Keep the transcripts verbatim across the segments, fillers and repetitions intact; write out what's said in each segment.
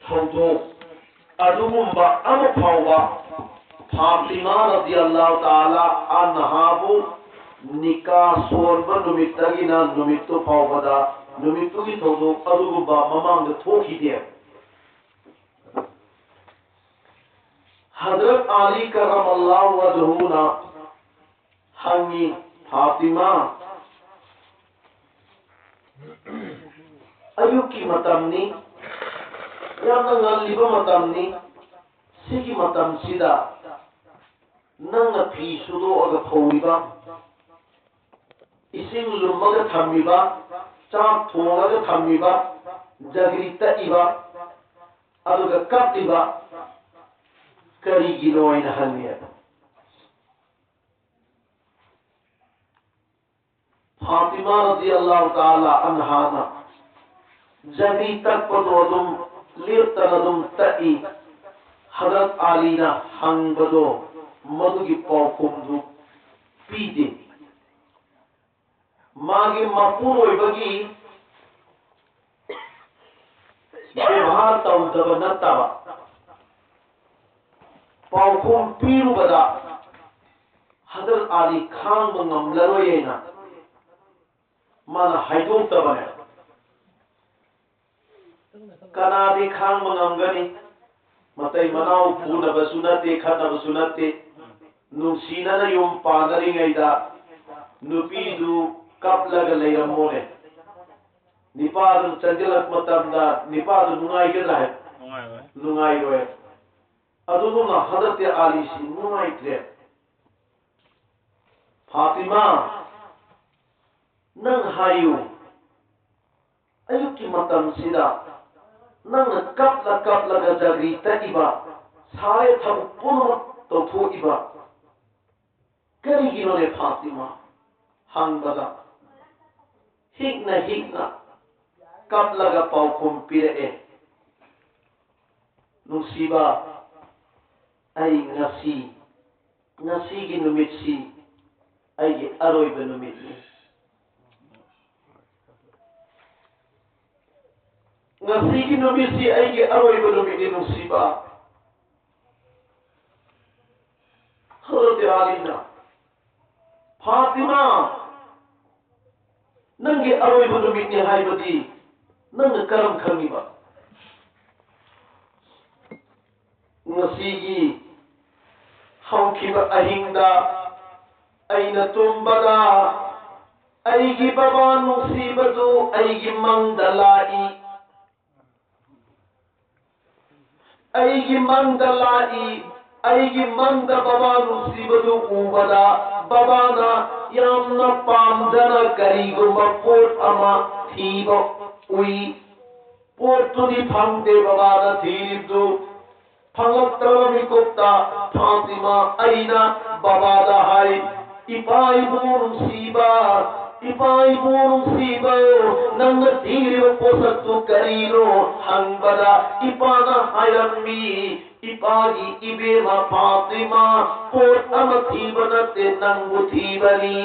ꯊꯧꯗꯣꯛ ꯑꯗꯨꯒꯨꯝꯕ ꯑꯃ ꯐꯥꯎꯕ ꯐꯥꯇꯤꯃꯥ ꯔꯗꯤꯌꯜꯂꯥꯍꯨ ꯇꯥꯂꯥ ꯑꯟꯍꯥꯕꯨ ꯅꯤꯀꯥ ꯁꯣꯟꯕ ꯅꯨꯃꯤꯠꯇꯒꯤꯅ ꯅꯨꯃꯤꯠꯇꯨ ꯐꯥꯎꯕꯗ, ꯅꯨꯃꯤꯠꯇꯨꯒꯤ ꯊꯧꯗꯣꯛ ꯑꯗꯨꯒꯨꯝꯕ ꯃꯃꯥꯡꯗ ꯊꯣꯛꯈꯤꯗꯦ꯫ ꯍꯖꯔꯠ ꯑꯂꯤ ꯀꯔꯃꯜꯂꯥꯍꯨ ꯋꯖꯍꯨꯅ ꯍꯪꯉꯤ, "ꯐꯥꯇꯤꯃꯥ, ꯑꯌꯨꯛꯀꯤ ꯃꯇꯝꯅꯤ, ꯌꯥꯝꯅ ꯉꯜꯂꯤꯕ ꯃꯇꯝꯅꯤ, ꯁꯤꯒꯤ ꯃꯇꯝꯁꯤꯗ ꯅꯪꯅ ꯐꯤ ꯁꯨꯗꯣꯛꯑꯒ ꯐꯧꯔꯤꯕ, ꯏꯁꯤꯡ ꯂꯨꯝꯃꯒ ꯊꯝꯃꯤꯕ, ꯆꯥꯛ ꯊꯣꯡꯉꯒ ꯊꯝꯃꯤꯕ, ꯖꯒ꯭ꯔꯤ ꯇꯛꯏꯕ, ꯑꯗꯨꯒ ꯀꯞꯂꯤꯕ ꯀꯔꯤꯒꯤꯅꯣ?" ꯍꯥꯏꯅ ꯍꯪꯉꯦ꯫ ꯐꯥꯇꯤꯃꯥ ꯔꯗꯤꯌꯜꯂꯥꯍꯨ ꯇꯥꯂꯥ ꯑꯟꯍꯥꯅ ꯖꯒ꯭ꯔꯤ ꯇꯛꯄꯗꯣ ꯑꯗꯨꯝ ꯂꯦꯞꯇꯅ ꯑꯗꯨꯝ ꯇꯛꯏ꯫ ꯍꯖꯔꯠ ꯑꯂꯤꯅ ꯍꯪꯕꯗꯣ ꯃꯗꯨꯒꯤ ꯄꯥꯎꯈꯨꯝꯗꯨ ꯄꯤꯗꯦ꯫ ꯃꯥꯒꯤ ꯃꯄꯨꯔꯣꯏꯕꯒꯤ ꯕꯦꯕꯥꯔ ꯇꯧꯗꯕ ꯅꯠꯇꯕ, ꯄꯥꯎꯈꯨꯝ ꯄꯤꯔꯨꯕꯗ ꯍꯖꯔꯠ ꯑꯂꯤ ꯈꯥꯡꯕ ꯉꯝꯂꯔꯣꯏ ꯍꯥꯏꯅ ꯃꯥꯅ ꯍꯥꯏꯗꯣꯛꯇꯕꯅꯦ꯫ ꯀꯅꯥꯗꯤ ꯈꯥꯡꯕ ꯉꯝꯒꯅꯤ? ꯃꯇꯩ ꯃꯅꯥꯎ ꯐꯨꯅꯕꯁꯨ ꯅꯠꯇꯦ, ꯈꯠꯅꯕꯁꯨ ꯅꯠꯇꯦ꯫ ꯅꯨꯡꯁꯤꯅꯅ ꯌꯨꯝ ꯄꯥꯟꯅꯔꯤꯉꯩꯗ ꯅꯨꯄꯤꯗꯨ ꯀꯞꯂꯒ ꯂꯩꯔꯝꯃꯣꯅꯦ꯫ ꯅꯤꯄꯥꯗꯨ ꯆꯪꯁꯤꯜꯂꯛꯄ ꯃꯇꯝꯗ ꯅꯤꯄꯥꯗꯨ ꯅꯨꯡꯉꯥꯏꯒꯗ꯭ꯔꯥ ꯍꯥꯏ? ꯅꯨꯡꯉꯥꯏꯔꯣꯏ꯫ ꯅꯨꯡꯉꯥꯏꯔꯣꯏ꯫ ꯑꯗꯨꯒꯨꯝꯅ ꯍꯟꯗꯛꯇꯤ ꯑꯥꯂꯤꯁꯤ ꯅꯨꯡꯉꯥꯏꯇ꯭ꯔꯦ꯫ "ꯐꯥꯇꯤꯃꯥ, ꯅꯪ ꯍꯥꯏꯌꯨ, ꯑꯌꯨꯛꯀꯤ ꯃꯇꯝꯁꯤꯗ ꯅꯪꯅ ꯀꯞꯂ ꯀꯞꯂꯒ ꯖꯒ꯭ꯔꯤ ꯇꯛꯏꯕ, ꯁꯥꯔꯦ ꯊꯕꯛ ꯄꯨꯝꯅꯃꯛ ꯇꯧꯊꯣꯛꯏꯕ ꯀꯔꯤꯒꯤꯅꯣꯅꯦ ꯐꯥꯇꯤꯃꯥ?" ꯍꯪꯕꯗ ꯍꯤꯛꯅ ꯍꯤꯛꯅ ꯀꯞꯂꯒ ꯄꯥꯎꯈꯨꯝ ꯄꯤꯔꯛꯑꯦ, "ꯅꯨꯡꯁꯤꯕ, ꯑꯩ ꯉꯁꯤ, ꯉꯁꯤꯒꯤ ꯅꯨꯃꯤꯠꯁꯤ ꯑꯩꯒꯤ ꯑꯔꯣꯏꯕ ꯅꯨꯃꯤꯠꯅꯤ꯫ ꯉꯁꯤꯒꯤ ꯅꯨꯃꯤꯠꯁꯤ ꯑꯩꯒꯤ ꯑꯔꯣꯏꯕ ꯅꯨꯃꯤꯠꯅꯤ, ꯅꯨꯡꯁꯤꯕ꯫ ꯍꯖꯔꯠ ꯑꯂꯤꯅ, "ꯐꯥꯇꯤꯃꯥ, ꯅꯪꯒꯤ ꯑꯔꯣꯏꯕ ꯅꯨꯃꯤꯠꯅꯤ ꯍꯥꯏꯕꯗꯤ ꯅꯪꯅ ꯀꯔꯝ ꯈꯪꯉꯤꯕ?" ꯉꯁꯤꯒꯤ ꯍꯧꯈꯤꯕ ꯑꯍꯤꯡꯗ ꯑꯩꯅ ꯇꯨꯝꯕꯗ ꯑꯩꯒꯤ ꯕꯕꯥ ꯅꯨꯡꯁꯤꯕꯗꯨ ꯑꯩꯒꯤ ꯃꯪꯗ ꯂꯥꯛꯏ꯫ ꯑꯩꯒꯤ ꯃꯪꯗ ꯂꯥꯛꯏ꯫ ꯑꯩꯒꯤ ꯃꯪꯗ ꯕꯕꯥ ꯅꯨꯡꯁꯤꯕꯗꯨ ꯎꯕꯗ ꯕꯕꯥꯅ ꯌꯥꯝꯅ ꯄꯥꯝꯖꯅ ꯀꯔꯤꯒꯨꯝꯕ ꯄꯣꯠ ꯑꯃ ꯊꯤꯕ ꯎꯏ꯫ ꯄꯣꯠꯇꯨꯗꯤ ꯐꯪꯗꯦ ꯕꯕꯥꯅ ꯊꯤꯔꯤꯕꯗꯨ꯫ ꯐꯪꯂꯛꯇ꯭ꯔꯕ ꯃꯤꯀꯨꯞꯇ ꯐꯥꯇꯤꯃꯥ ꯑꯩꯅ ꯕꯕꯥꯗ ꯍꯥꯏ, "ꯏꯄꯥ ꯏꯕꯨꯡ ꯅꯨꯡꯁꯤꯕ, ꯏꯄꯥ ꯏꯕꯨꯡ ꯅꯨꯡꯁꯤꯕ, ꯅꯪꯅ ꯊꯤꯔꯤꯕ ꯄꯣꯠꯁꯛꯇꯨ ꯀꯔꯤꯅꯣ?" ꯍꯪꯕꯗ ꯏꯄꯥꯅ ꯍꯥꯏꯔꯝꯃꯤ, "ꯏꯄꯥꯒꯤ ꯏꯕꯦꯝꯃ ꯐꯥꯇꯤꯃꯥ, ꯄꯣꯠ ꯑꯃ ꯊꯤꯕ ꯅꯠꯇꯦ, ꯅꯪꯕꯨ ꯊꯤꯕꯅꯤ"꯫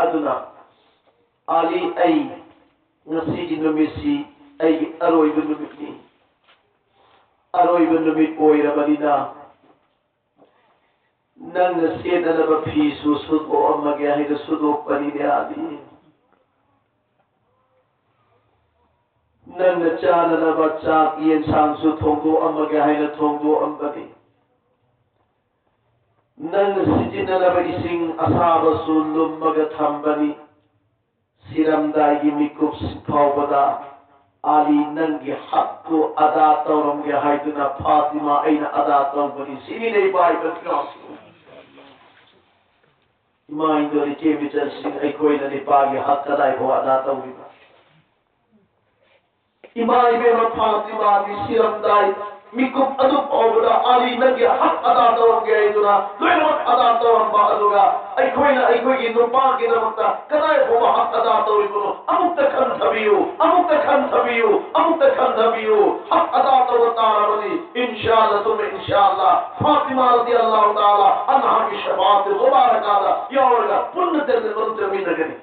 ꯑꯗꯨꯅ ꯑꯂꯤ, ꯑꯩ ꯉꯁꯤꯒꯤ ꯅꯨꯃꯤꯠꯁꯤ ꯑꯩꯒꯤ ꯑꯔꯣꯏꯕ ꯅꯨꯃꯤꯠꯅꯤ꯫ ꯑꯔꯣꯏꯕ ꯅꯨꯃꯤꯠ ꯑꯣꯏꯔꯕꯅꯤꯅ ꯅꯪꯅ ꯁꯦꯠꯅꯅꯕ ꯐꯤꯁꯨ ꯁꯨꯗꯣꯛꯑꯝꯃꯒꯦ ꯍꯥꯏꯅ ꯁꯨꯗꯣꯛꯄꯅꯤꯅꯦ, ꯑꯂꯤ꯫ ꯅꯪꯅ ꯆꯥꯅꯅꯕ ꯆꯥꯛ ꯌꯦꯟꯁꯥꯡꯁꯨ ꯊꯣꯡꯗꯣꯛꯑꯝꯃꯒꯦ ꯍꯥꯏꯅ ꯊꯣꯡꯗꯣꯛꯑꯝꯕꯅꯤ꯫ ꯅꯪꯅ ꯁꯤꯖꯤꯟꯅꯅꯕ ꯏꯁꯤꯡ ꯑꯁꯥꯕꯁꯨ ꯂꯨꯝꯃꯒ ꯊꯝꯕꯅꯤ꯫ ꯁꯤꯔꯝꯗꯥꯏꯒꯤ ꯃꯤꯀꯨꯞ ꯐꯥꯎꯕꯗ ꯑꯂꯤ, ꯅꯪꯒꯤ ꯍꯛꯇꯨ ꯑꯗꯥ ꯇꯧꯔꯝꯒꯦ ꯍꯥꯏꯗꯨꯅ ꯐꯥꯇꯤꯃꯥ ꯑꯩꯅ ꯑꯗꯥ ꯇꯧꯕꯅꯤ꯫ ꯁꯤꯅꯤꯅꯦ ꯏꯄꯥ ꯏꯕꯦꯝ ꯏꯅꯥꯎꯁꯤꯡ꯫ ꯏꯃꯥ ꯏꯟꯗꯣꯜ ꯏꯆꯦ ꯃꯤꯆꯜꯁꯤꯡ, ꯑꯩꯈꯣꯏꯅ ꯅꯨꯄꯥꯒꯤ ꯍꯛ ꯀꯗꯥꯏꯐꯥꯎ ꯑꯗꯥ ꯇꯧꯔꯤꯕ? ꯏꯃꯥ ꯏꯕꯦꯝꯃ ꯐꯥꯇꯤꯃꯥꯗꯤ ꯁꯤꯔꯝꯗꯥꯏ ꯃꯤꯀꯨꯞ ꯑꯗꯨ ꯐꯥꯎꯕꯗ ꯑꯂꯤ ꯅꯪꯒꯤ ꯍꯛ ꯑꯗꯥ ꯇꯧꯔꯝꯒꯦ ꯍꯥꯏꯗꯨꯅ ꯂꯣꯏꯅꯃꯛ ꯑꯗꯥ ꯇꯧꯔꯝꯕ, ꯑꯗꯨꯒ ꯑꯩꯈꯣꯏꯅ ꯑꯩꯈꯣꯏꯒꯤ ꯅꯨꯄꯥꯒꯤꯗꯃꯛꯇ ꯀꯗꯥꯏ ꯐꯥꯎꯕ ꯍꯛ ꯑꯗꯥ ꯇꯧꯔꯤꯕꯅꯣ? ꯑꯃꯨꯛꯇ ꯈꯟꯊꯕꯤꯌꯨ, ꯑꯃꯨꯛꯇ ꯈꯟꯊꯕꯤꯌꯨ, ꯑꯃꯨꯛꯇ ꯈꯟꯊꯕꯤꯌꯨ꯫ ꯍꯛ ꯑꯗꯥ ꯇꯧꯕ ꯇꯥꯔꯕꯗꯤ, ꯏꯟꯁꯥ ꯑꯜꯂꯥ ꯊꯨꯝꯃꯦ, ꯏꯟꯁꯥ ꯑꯜꯂꯥ, ꯐꯥꯇꯤꯃꯥ ꯔꯗꯤꯌꯜꯂꯥꯍꯨ ꯇꯥꯂꯥ ꯑꯟꯍꯥꯒꯤ ꯁꯐꯥꯑꯠ ꯃꯨꯕꯥꯔꯀꯥꯗ ꯌꯥꯎꯔꯒ ꯄꯨꯟꯅ ꯖꯟꯅꯠ ꯃꯅꯨꯡ ꯆꯪꯃꯤꯟꯅꯒꯅꯤ꯫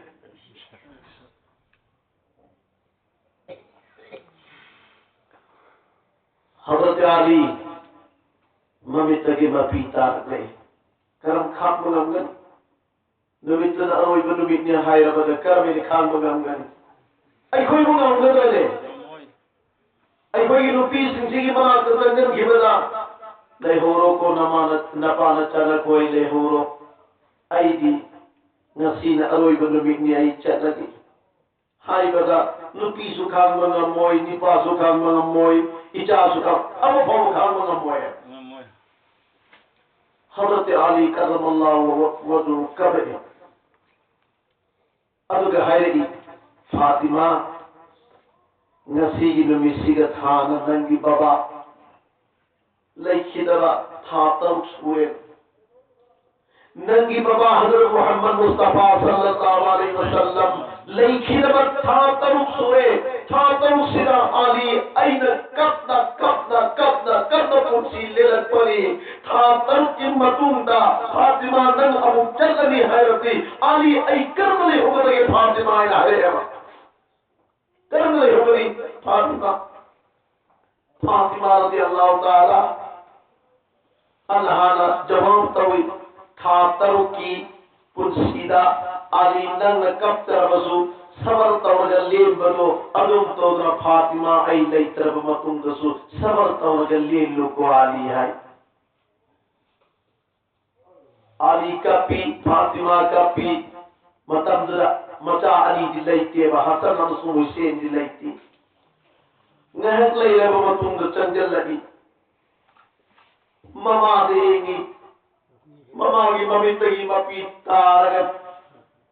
ꯍꯖꯔꯠ ꯑꯂꯤ ꯃꯃꯤꯠꯇꯒꯤ ꯃꯄꯤ ꯇꯥꯔꯛꯂꯦ꯫ ꯀꯔꯝ ꯈꯥꯡꯕ ꯉꯝꯒꯅꯤ? ꯅꯨꯃꯤꯠꯇꯨꯅ ꯑꯔꯣꯏꯕ ꯅꯨꯃꯤꯠꯅꯤ ꯍꯥꯏꯔꯕꯗ ꯀꯔꯝꯍꯥꯏꯅ ꯈꯥꯡꯕ ꯉꯝꯒꯅꯤ? ꯑꯩꯈꯣꯏꯕꯨ ꯉꯝꯒꯗ꯭ꯔꯅꯦ? ꯑꯩꯈꯣꯏꯒꯤ ꯅꯨꯄꯤꯁꯤꯡꯁꯤꯒꯤ ꯃꯅꯥꯛꯇ ꯆꯪꯁꯤꯟꯈꯤꯕꯗ, "ꯂꯩꯍꯧꯔꯣꯀꯣ, ꯅꯃꯥꯅ-, ꯅꯄꯥꯅ ꯆꯠꯂꯈꯣꯏ, ꯂꯩꯍꯧꯔꯣ꯫ ꯑꯩꯗꯤ ꯉꯁꯤꯅ ꯑꯔꯣꯏꯕ ꯅꯨꯃꯤꯠꯅꯤ, ꯑꯩ ꯆꯠꯂꯒꯦ" ꯍꯥꯏꯕꯗ, ꯅꯨꯄꯤꯁꯨ ꯈꯥꯡꯕ ꯉꯝꯃꯣꯏ, ꯅꯨꯄꯥꯁꯨ ꯈꯥꯡꯕ ꯉꯝꯃꯣꯏ, ꯏꯆꯥꯁꯨ ꯈꯥꯡ-, ꯑꯃ ꯐꯥꯎꯕ ꯈꯥꯡꯕ ꯉꯝꯃꯣꯏ꯫ ꯉꯝꯃꯣꯏ꯫ ꯍꯖꯔꯠ ꯑꯂꯤ ꯀꯔꯃꯜꯂꯥꯍꯨ ꯋꯖꯍꯨ ꯀꯞꯄꯛꯏ꯫ ꯑꯗꯨꯒ ꯍꯥꯏꯔꯛꯏ, "ꯐꯥꯇꯤꯃꯥ, ꯉꯁꯤꯒꯤ ꯅꯨꯃꯤꯠꯁꯤꯒ ꯊꯥꯅ ꯅꯪꯒꯤ ꯕꯕꯥ ꯂꯩꯈꯤꯗꯕ ꯊꯥ ꯇꯔꯨꯛ ꯁꯨꯔꯦ꯫ ꯅꯪꯒꯤ ꯕꯕꯥ ꯍꯖꯔꯠ ꯃꯨꯍꯝꯃꯗ ꯃꯨꯁꯇꯐꯥ ꯁꯜꯂꯜꯂꯥꯍꯨ ꯑꯂꯩꯍꯤ ꯋꯁꯜꯂꯝ ꯂꯩꯈꯤꯗꯕ ꯊꯥ ꯇꯔꯨꯛ ꯁꯨꯔꯦ꯫ ꯊꯥ ꯇꯔꯨꯛꯁꯤꯗ ꯑꯂꯤ, ꯑꯩꯅ ꯀꯞꯅ, ꯀꯞꯅ, ꯀꯞꯅ, ꯀꯞꯅ ꯄꯨꯟꯁꯤ ꯂꯦꯜꯂꯛꯄꯅꯤ꯫ ꯊꯥ ꯇꯔꯨꯛꯀꯤ ꯃꯇꯨꯡꯗ ꯐꯥꯇꯤꯃꯥ ꯅꯪ ꯑꯃꯨꯛ ꯆꯠꯂꯅꯤ ꯍꯥꯏꯔꯕꯗꯤ, ꯑꯂꯤ, ꯑꯩ ꯀꯔꯝꯅ ꯂꯩꯍꯧꯒꯗꯒꯦ ꯐꯥꯇꯤꯃꯥ?" ꯍꯥꯏꯅ ꯍꯥꯏꯔꯛꯑꯦꯕ꯫ ꯀꯔꯝꯅ ꯂꯩꯍꯧꯒꯅꯤ ꯐꯥꯇꯤꯃꯥ? ꯐꯥꯇꯤꯃꯥ ꯔꯗꯤꯌꯜꯂꯥꯍꯨ ꯇꯥꯂꯥ ꯑꯟꯍꯥꯅ ꯖꯋꯥꯕ ꯇꯧꯏ, "ꯊꯥ ꯇꯔꯨꯛꯀꯤ ꯄꯨꯟꯁꯤꯗ ꯑꯂꯤ ꯅꯪꯅ ꯀꯞꯆꯔꯕꯁꯨ ꯁꯕꯔ ꯇꯧꯔꯒ ꯂꯦꯟꯕꯗꯣ ꯑꯗꯨꯝ ꯇꯧꯗꯨꯅ ꯐꯥꯇꯤꯃꯥ ꯑꯩ ꯂꯩꯇ꯭ꯔꯕ ꯃꯇꯨꯡꯗꯁꯨ ꯁꯕꯔ ꯇꯧꯔꯒ ꯂꯦꯜꯂꯨꯀꯣ ꯑꯂꯤ" ꯍꯥꯏ꯫ ꯑꯂꯤ ꯀꯞꯄꯤ, ꯐꯥꯇꯤꯃꯥ ꯀꯞꯄꯤ꯫ ꯃꯇꯝꯗꯨꯗ ꯃꯆꯥ ꯑꯅꯤꯗꯤ ꯂꯩꯇꯦꯕ, ꯍꯁꯟ ꯑꯃꯁꯨꯡ ꯍꯨꯁꯦꯟꯗꯤ ꯂꯩꯇꯦ꯫ ꯉꯥꯏꯍꯥꯛ ꯂꯩꯔꯕ ꯃꯇꯨꯡꯗ ꯆꯪꯁꯤꯜꯂꯛꯏ꯫ ꯃꯃꯥꯗ ꯌꯦꯡꯉꯤ꯫ ꯃꯃꯥꯒꯤ ꯃꯃꯤꯠꯇꯒꯤ ꯃꯄꯤ ꯇꯥꯔꯒ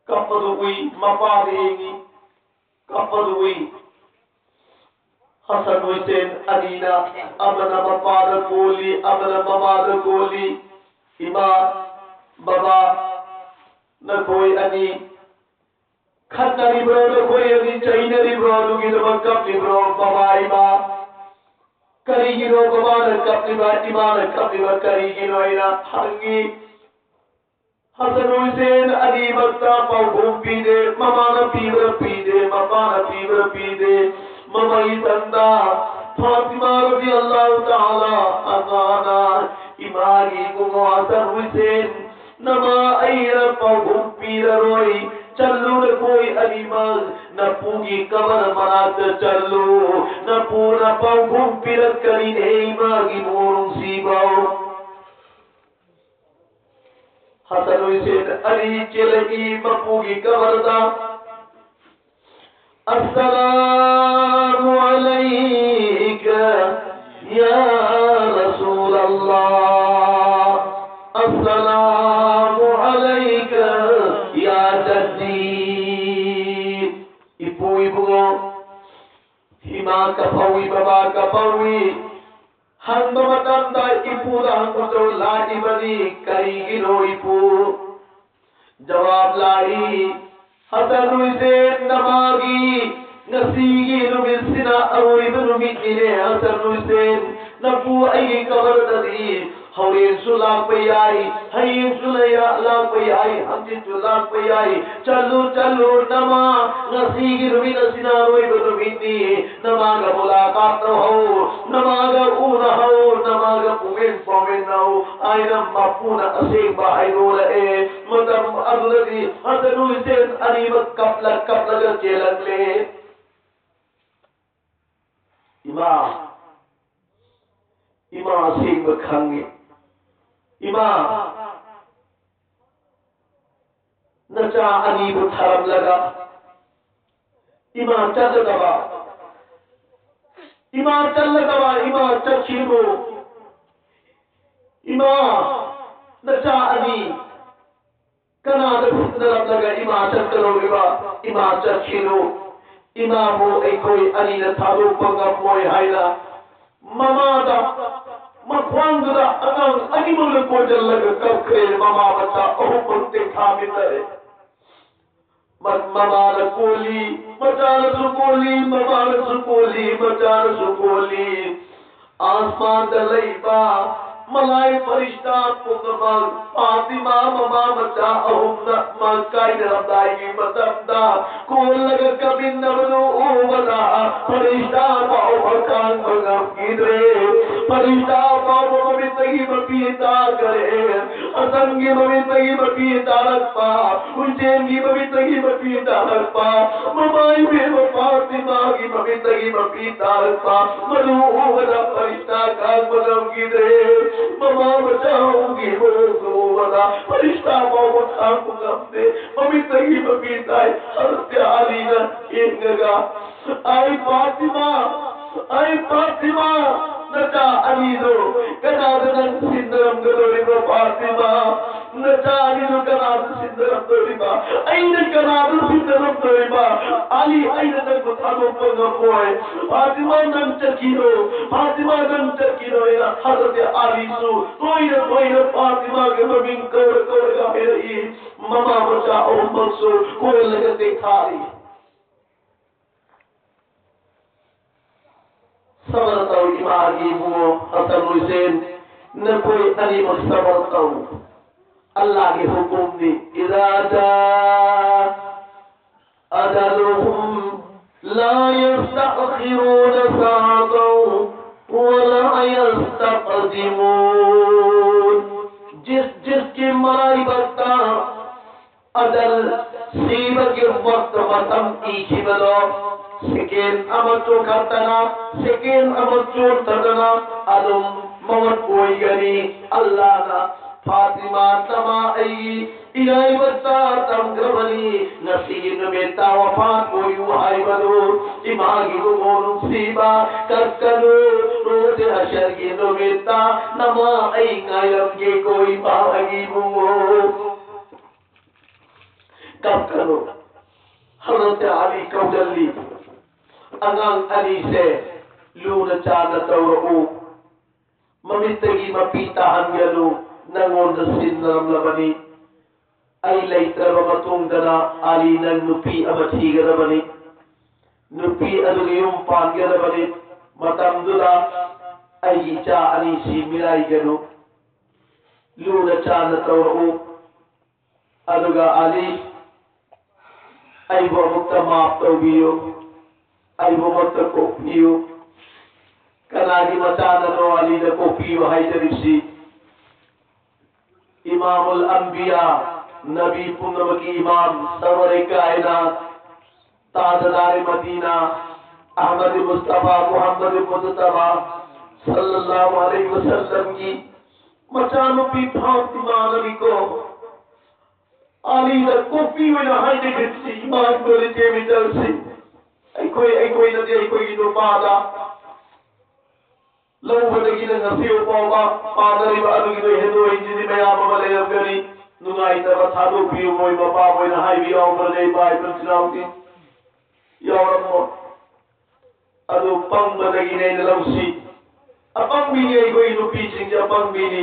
ꯀꯞꯄꯗꯨ ꯎꯏ꯫ ꯃꯄꯥꯗ ꯌꯦꯡꯉꯤ꯫ ꯀꯞꯄꯗꯨ ꯎꯏ꯫ ꯍꯁꯟ ꯍꯨꯁꯦꯟ ꯑꯅꯤꯅ ꯑꯃꯅ ꯃꯄꯥꯗ ꯀꯣꯜꯂꯤ, ꯑꯃꯅ ꯃꯃꯥꯗ ꯀꯣꯜꯂꯤ꯫ "ꯏꯃꯥ, ꯕꯕꯥ, ꯅꯈꯣꯏ ꯑꯅꯤ ꯈꯠꯅꯔꯤꯕ꯭ꯔꯣ? ꯅꯈꯣꯏ ꯑꯅꯤ ꯆꯩꯅꯔꯤꯕ꯭ꯔꯣ? ꯑꯗꯨꯒꯤꯗꯃꯛ ꯀꯞꯂꯤꯕ꯭ꯔꯣ? ꯕꯕꯥ, ꯏꯃꯥ, ꯀꯔꯤꯒꯤꯅꯣ ꯕꯕꯥꯅ ꯀꯞꯂꯤꯕ, ꯏꯃꯥꯅ ꯀꯞꯂꯤꯕ ꯀꯔꯤꯒꯤꯅꯣ?" ꯍꯥꯏꯅ ꯍꯪꯉꯤ꯫ ꯍꯁꯟ ꯍꯨꯁꯦꯟ ꯑꯅꯤꯃꯛꯇ ꯄꯥꯎꯈꯨꯝ ꯄꯤꯗꯦ, ꯃꯃꯥꯅ ꯄꯤꯕ꯭ꯔꯥ ꯄꯤꯗꯦ, ꯃꯄꯥꯅ ꯄꯤꯕ꯭ꯔꯥ ꯄꯤꯗꯦ꯫ ꯃꯃꯩ ꯇꯟꯗ ꯐꯥꯇꯤꯃꯥ ꯔꯗꯤꯌꯜꯂꯥꯍꯨ ꯇꯥꯂꯥ ꯑꯟꯍꯥꯅ ꯏꯃꯥꯒꯤ ꯏꯕꯨꯡꯉꯣ ꯍꯁꯟ ꯍꯨꯁꯦꯟ, ꯅꯃꯥ ꯑꯩꯅ ꯄꯥꯎꯈꯨꯝ ꯄꯤꯔꯔꯣꯏ, ꯆꯠꯂꯨ ꯅꯈꯣꯏ ꯑꯅꯤꯃꯛ ꯅꯄꯨꯒꯤ ꯀꯕꯔ ꯃꯅꯥꯛꯇ ꯆꯠꯂꯨ, ꯅꯄꯨꯅ ꯄꯥꯎꯈꯨꯝ ꯄꯤꯔꯛꯀꯅꯤꯅꯦ ꯏꯃꯥꯒꯤ ꯏꯕꯨꯡꯉꯣ ꯅꯨꯡꯁꯤꯕꯧ꯫ ꯍꯁꯟ ꯍꯨꯁꯦꯟ ꯑꯅꯤ ꯆꯦꯜꯂꯛꯏ ꯃꯄꯨꯒꯤ ꯀꯕꯔꯗ꯫ السلام عليك يا رسول الله، السلام عليك يا جدي. ꯏꯄꯨ ꯏꯕꯨꯡꯉꯣ, ꯏꯃꯥ ꯀꯐꯧꯏ, ꯕꯕꯥ ꯀꯐꯧꯏ, ꯍꯪꯕ ꯃꯇꯝꯗ ꯏꯄꯨꯗ ꯍꯪꯕꯗꯣ ꯂꯥꯛꯏꯕꯅꯤ꯫ ꯀꯔꯤꯒꯤꯅꯣ ꯏꯄꯨ? ꯖꯋꯥꯕ ꯂꯥꯛꯏ, ꯍꯁꯟ ꯍꯨꯁꯦꯟ, ꯅꯃꯥꯒꯤ ꯉꯁꯤꯒꯤ ꯅꯨꯃꯤꯠꯁꯤꯅ ꯑꯔꯣꯏꯕ ꯅꯨꯃꯤꯠꯅꯤꯅꯦ꯫ ꯍꯁꯟ ꯍꯨꯁꯦꯟ, ꯅꯄꯨ ꯑꯩꯒꯤ ꯀꯕꯔꯗꯗꯤ ꯍꯣꯔꯦꯟꯁꯨ ꯂꯥꯛꯄ ꯌꯥꯏ, ꯍꯌꯦꯡꯁꯨ ꯂꯩ-, ꯂꯥꯛꯄ ꯌꯥꯏ, ꯍꯪꯆꯤꯠꯁꯨ ꯂꯥꯛꯄ ꯌꯥꯏ꯫ ꯆꯠꯂꯨ, ꯆꯠꯂꯨ, ꯅꯃꯥ, ꯉꯁꯤꯒꯤ ꯅꯨꯃꯤꯠ ꯑꯁꯤꯅ ꯑꯔꯣꯏꯕ ꯅꯨꯃꯤꯠꯅꯤ꯫ ꯅꯃꯥꯒ ꯃꯨꯂꯥꯀꯥꯠ ꯇꯧꯍꯧ, ꯅꯃꯥꯒ ꯎꯅꯍꯧ, ꯅꯃꯥꯒ ꯄꯨꯃꯦꯟ ꯄꯥꯎꯃꯦꯟꯅꯍꯧ ꯍꯥꯏꯅ ꯃꯄꯨꯅ ꯑꯁꯦꯡꯕ ꯍꯥꯏꯗꯣꯔꯛꯑꯦ꯫ ꯃꯇꯝ ꯑꯗꯨꯗꯗꯤ ꯍꯁꯟ ꯍꯨꯁꯦꯟ ꯑꯅꯤꯃꯛ ꯀꯞꯂ ꯀꯞꯂꯒ ꯆꯦꯜꯂꯛꯂꯦ꯫ ꯏꯃꯥ, ꯏꯃꯥ ꯑꯁꯦꯡꯕ ꯈꯪꯉꯤ꯫ ꯏꯃꯥ, ꯅꯆꯥ ꯑꯅꯤꯕꯨ ꯊꯥꯔꯝꯂꯒ ꯏꯃꯥ ꯆꯠꯂꯗꯕ, ꯏꯃꯥ ꯆꯠꯂꯗꯕ, ꯏꯃꯥ ꯆꯠꯈꯤꯅꯨ꯫ ꯏꯃꯥ, ꯅꯆꯥ ꯑꯅꯤ ꯀꯅꯥꯗ ꯐꯨꯝꯅꯔꯝꯂꯒ ꯏꯃꯥ ꯆꯠꯀꯗꯧꯔꯤꯕ? ꯏꯃꯥ ꯆꯠꯈꯤꯅꯨ꯫ ꯏꯃꯥꯕꯨ ꯑꯩꯈꯣꯏ ꯑꯅꯤꯅ ꯊꯥꯗꯣꯛꯄ ꯉꯝꯃꯣꯏ ꯍꯥꯏꯅ ꯃꯃꯥꯗ, ꯃꯈ꯭ꯋꯥꯡꯗꯨꯗ ꯑꯉꯥꯡ ꯑꯅꯤꯃꯛꯅ ꯀꯣꯟꯁꯤꯜꯂꯒ ꯀꯞꯈ꯭ꯔꯦ꯫ ꯃꯃꯥ ꯃꯆꯥ ꯑꯍꯨꯝꯃꯛ ꯇꯦꯛꯊꯥꯃꯤꯟꯅꯔꯦ꯫ ꯃ-, ꯃꯃꯥꯅ ꯀꯣꯜꯂꯤ, ꯃꯆꯥꯅꯁꯨ ꯀꯣꯜꯂꯤ, ꯃꯃꯥꯅꯁꯨ ꯀꯣꯜꯂꯤ, ꯃꯆꯥꯅꯁꯨ ꯀꯣꯜꯂꯤ꯫ ꯑꯥꯁꯃꯥꯟꯗ ꯂꯩꯕ ꯃꯂꯥꯏ ꯐꯔꯤꯁꯇꯥ ꯄꯨꯝꯅꯃꯛ ꯐꯥꯇꯤꯃꯥ ꯃꯃꯥ ꯃꯆꯥ ꯑꯍꯨꯝꯅ ꯃꯛ ꯀꯥꯏꯅꯔꯝꯗꯥꯏꯒꯤ ꯃꯇꯝꯗ ꯀꯣꯜꯂꯒ ꯀꯞꯃꯤꯟꯅꯕꯗꯨ ꯎꯕꯗ ꯐꯔꯤꯁꯇꯥ ꯐꯥꯎꯕ ꯈꯥꯡꯕ ꯉꯝꯈꯤꯗ꯭ꯔꯦ꯫ ꯐꯔꯤꯁꯇꯥ ꯐꯥꯎꯕ ꯃꯃꯤꯠꯇꯒꯤ ꯃꯄꯤ ꯇꯥꯈ꯭ꯔꯦ꯫ ꯍꯁꯟꯒꯤ ꯃꯃꯤꯠꯇꯒꯤ ꯃꯄꯤ ꯇꯥꯔꯛꯄ, ꯍꯨꯏꯁꯦꯟꯒꯤ ꯃꯃꯤꯠꯇꯒꯤ ꯃꯄꯤ ꯇꯥꯔꯛꯄ, ꯃꯃꯥ ꯏꯕꯦꯝꯃ ꯐꯥꯇꯤꯃꯥꯒꯤ ꯃꯃꯤꯠꯇꯒꯤ ꯃꯄꯤ ꯇꯥꯔꯛꯄ, ꯃꯗꯨ ꯎꯕꯗ ꯐꯔꯤꯁꯇꯥ ꯈꯥꯡꯕ ꯉꯝꯈꯤꯗ꯭ꯔꯦ꯫ ꯃꯃꯥ ꯃꯆꯥ ꯍꯧꯈꯤꯕ ꯎꯕꯗ ꯐꯔꯤꯁꯇꯥ ꯐꯥꯎꯕ ꯈꯥꯡꯕ ꯉꯝꯗꯦ꯫ ꯃꯃꯤꯠꯇꯒꯤ ꯃꯄꯤ ꯇꯥꯏ꯫ ꯍꯖꯔꯠ ꯑꯂꯤꯅ ꯌꯦꯡꯉꯒ, "ꯑꯩ ꯐꯥꯇꯤꯃꯥ, ꯑꯩ ꯐꯥꯇꯤꯃꯥ, ꯅꯆꯥ ꯑꯅꯤꯗꯣ ꯀꯅꯥꯗ ꯅꯪ ꯁꯤꯟꯅꯔꯝꯒꯗꯧꯔꯤꯕ ꯐꯥꯇꯤꯃꯥ? ꯅꯆꯥ ꯑꯅꯤꯗꯣ ꯀꯅꯥꯗ ꯁꯤꯟꯅꯔꯝꯗꯧꯔꯤꯕ? ꯑꯩꯅ ꯀꯅꯥꯗ ꯁꯤꯟꯅꯔꯝꯗꯧꯔꯤꯕ? ꯑꯂꯤ, ꯑꯩꯅ ꯅꯪꯕꯨ ꯊꯥꯗꯣꯛꯄ ꯉꯝꯃꯣꯏ꯫ ꯐꯥꯇꯤꯃꯥ, ꯅꯪ ꯆꯠꯈꯤꯅꯣ꯫ ꯐꯥꯇꯤꯃꯥ, ꯅꯪ ꯆꯠꯈꯤꯅꯣ" ꯍꯥꯏꯅ ꯍꯖꯔꯠ ꯑꯂꯤꯁꯨ ꯇꯣꯏꯅ ꯇꯣꯏꯅ ꯐꯥꯇꯤꯃꯥꯒꯤ ꯃꯃꯤꯡ ꯀꯧꯔ ꯀꯧꯔꯒ ꯍꯥꯏꯔꯛꯏ꯫ ꯃꯃꯥ ꯃꯆꯥ ꯑꯍꯨꯝꯃꯛꯁꯨ ꯀꯣꯜꯂꯒ ꯇꯦꯛꯊꯥꯔꯤ꯫ ꯁꯕꯔ ꯇꯧ, ꯏꯃꯥꯒꯤ ꯏꯕꯨꯡꯉꯣ ꯍꯁꯟ ꯍꯨꯁꯦꯟ, ꯅꯈꯣꯏ ꯑꯅꯤꯃꯛ ꯁꯕꯔ ꯇꯧ꯫ ꯑꯜꯂꯥꯍꯒꯤ ꯍꯨꯀꯨꯝꯅꯤ꯫ "إذا جاء أجلهم لا يستأخرون ساعة ولا يستقدمون"꯫ ꯖꯤꯁ ꯖꯤꯁꯀꯤ ꯃꯔꯥꯏꯕꯛꯇ ꯑꯖꯜ, ꯁꯤꯕꯒꯤ ꯋꯛꯇ, ꯃꯇꯝ ꯏꯈꯤꯕꯗꯣ ꯁꯦꯀꯦꯟ ꯑꯃ ꯆꯣꯟꯈꯠꯇꯅ, ꯁꯦꯀꯦꯟ ꯑꯃ ꯆꯣꯟꯊꯗꯅ ꯑꯗꯨꯝ ꯃꯧꯠ ꯑꯣꯏꯒꯅꯤ꯫ ꯑꯜꯂꯥꯍꯅ ꯐꯥꯇꯤꯃꯥ ꯇꯃꯥ ꯑꯩꯒꯤ ꯏꯔꯥꯏꯕꯛꯇ ꯇꯝꯈ꯭ꯔꯕꯅꯤ꯫ ꯉꯁꯤꯒꯤ ꯅꯨꯃꯤꯠꯇ ꯋꯐꯥꯠ ꯑꯣꯏꯌꯨ ꯍꯥꯏꯕꯗꯨ ꯏꯃꯥꯒꯤ ꯏꯕꯨꯡꯉꯣ ꯅꯨꯡꯁꯤꯕ, ꯀꯞꯀꯅꯨ꯫ ꯔꯣꯖꯦ ꯍꯁꯔꯒꯤ ꯅꯨꯃꯤꯠꯇ ꯅꯃꯥ ꯑꯩ ꯉꯥꯏꯔꯝꯒꯦꯀꯣ ꯏꯃꯥꯒꯤ ꯏꯕꯨꯡꯉꯣ꯫ ꯀꯞꯀꯅꯨ꯫ ꯍꯖꯔꯠ ꯑꯂꯤ ꯀꯧꯁꯤꯜꯂꯤ꯫ "ꯑꯉꯥꯡ ꯑꯅꯤꯁꯦ ꯂꯨꯅ ꯆꯥꯟꯅ ꯇꯧꯔꯛꯎ꯫ ꯃꯃꯤꯠꯇꯒꯤ ꯃꯄꯤ ꯇꯥꯍꯟꯒꯅꯨ꯫ ꯅꯪꯉꯣꯟꯗ ꯁꯤꯟꯅꯔꯝꯂꯕꯅꯤ꯫ ꯑꯩ ꯂꯩꯇ꯭ꯔꯕ ꯃꯇꯨꯡꯗꯅ ꯑꯂꯤ ꯅꯪ ꯅꯨꯄꯤ ꯑꯃ ꯊꯤꯒꯗꯕꯅꯤ꯫ ꯅꯨꯄꯤ ꯑꯗꯨꯒ ꯌꯨꯝ ꯄꯥꯟꯒꯗꯕꯅꯤ꯫ ꯃꯇꯝꯗꯨꯗ ꯑꯩꯒꯤ ꯏꯆꯥ ꯑꯅꯤꯁꯤ ꯃꯤꯔꯥꯏꯒꯅꯨ꯫ ꯂꯨꯅ ꯆꯥꯟꯅ ꯇꯧꯔꯛꯎ꯫ ꯑꯗꯨꯒ ꯑꯂꯤ, ꯑꯩꯕꯨ ꯑꯃꯨꯛꯇ ꯃꯥꯐ ꯇꯧꯕꯤꯌꯨ꯫ ꯑꯩꯕꯨꯃꯛꯇ ꯀꯣꯛꯄꯤꯌꯨ꯫ ꯀꯅꯥꯒꯤ ꯃꯆꯥꯅꯅꯣ ꯑꯂꯤꯗ ꯀꯣꯛꯄꯤꯌꯨ ꯍꯥꯏꯖꯔꯤꯕꯁꯤ? ꯏꯃꯥꯃꯨꯜ ꯑꯝꯕꯤꯌꯥ, ꯅꯕꯤ ꯄꯨꯝꯅꯃꯛꯀꯤ ꯏꯃꯥꯝ, ꯁꯔꯋꯔꯦ ꯀꯥꯏꯅꯥꯠ, ꯇꯥꯖꯗꯥꯔꯦ ꯃꯗꯤꯅꯥ, ꯑꯍꯃꯗ ꯃꯨꯁꯇꯐꯥ, ꯃꯨꯍꯝꯃꯗ ꯃꯨꯖꯇꯕꯥ ꯁꯜꯂꯜꯂꯥꯍꯨ ꯑꯂꯩꯍꯤ ꯋꯁꯜꯂꯝꯒꯤ ꯃꯆꯥꯅꯨꯄꯤ ꯐꯥꯇꯤꯃꯥꯅꯅꯤꯀꯣ꯫ ꯑꯂꯤꯗ ꯀꯣꯛꯄꯤꯌꯨ ꯍꯥꯏꯅ ꯍꯥꯏꯅꯈ꯭ꯔꯤꯕꯁꯤ ꯏꯃꯥ ꯏꯕꯦꯜ ꯏꯆꯦ ꯏꯆꯜꯁꯤꯡ, ꯑꯩꯈꯣꯏ, ꯑꯩꯈꯣꯏꯅꯗꯤ ꯑꯩꯈꯣꯏꯒꯤ ꯅꯨꯄꯥꯗ ꯂꯧꯕꯗꯒꯤꯅ ꯉꯁꯤ ꯐꯥꯎꯕ ꯄꯥꯅꯔꯤꯕ ꯑꯗꯨꯒꯤꯗꯣ ꯍꯦꯟꯗꯣꯛ ꯍꯦꯟꯖꯤꯟꯗꯤ ꯃꯌꯥꯝ ꯑꯃ ꯂꯩꯔꯝꯒꯅꯤ꯫ ꯅꯨꯡꯉꯥꯏꯇꯕ ꯊꯥꯗꯣꯛꯄꯤꯌꯨ, ꯃꯣꯏ ꯃꯄꯥ ꯃꯣꯏꯅ ꯍꯥꯏꯕ ꯌꯥꯎꯕ꯭ꯔꯅꯦ? ꯏꯄꯥ ꯏꯆꯤꯟ ꯏꯅꯥꯎꯗꯤ ꯌꯥꯎꯔꯝꯃꯣ꯫ ꯑꯗꯨ ꯄꯪꯕꯗꯒꯤꯅꯦ ꯑꯩꯅ ꯂꯧꯁꯤ꯫ ꯑꯄꯪꯕꯤꯅꯤ ꯑꯩꯈꯣꯏ ꯅꯨꯄꯤꯁꯤꯡꯁꯦ, ꯑꯄꯪꯕꯤꯅꯤ꯫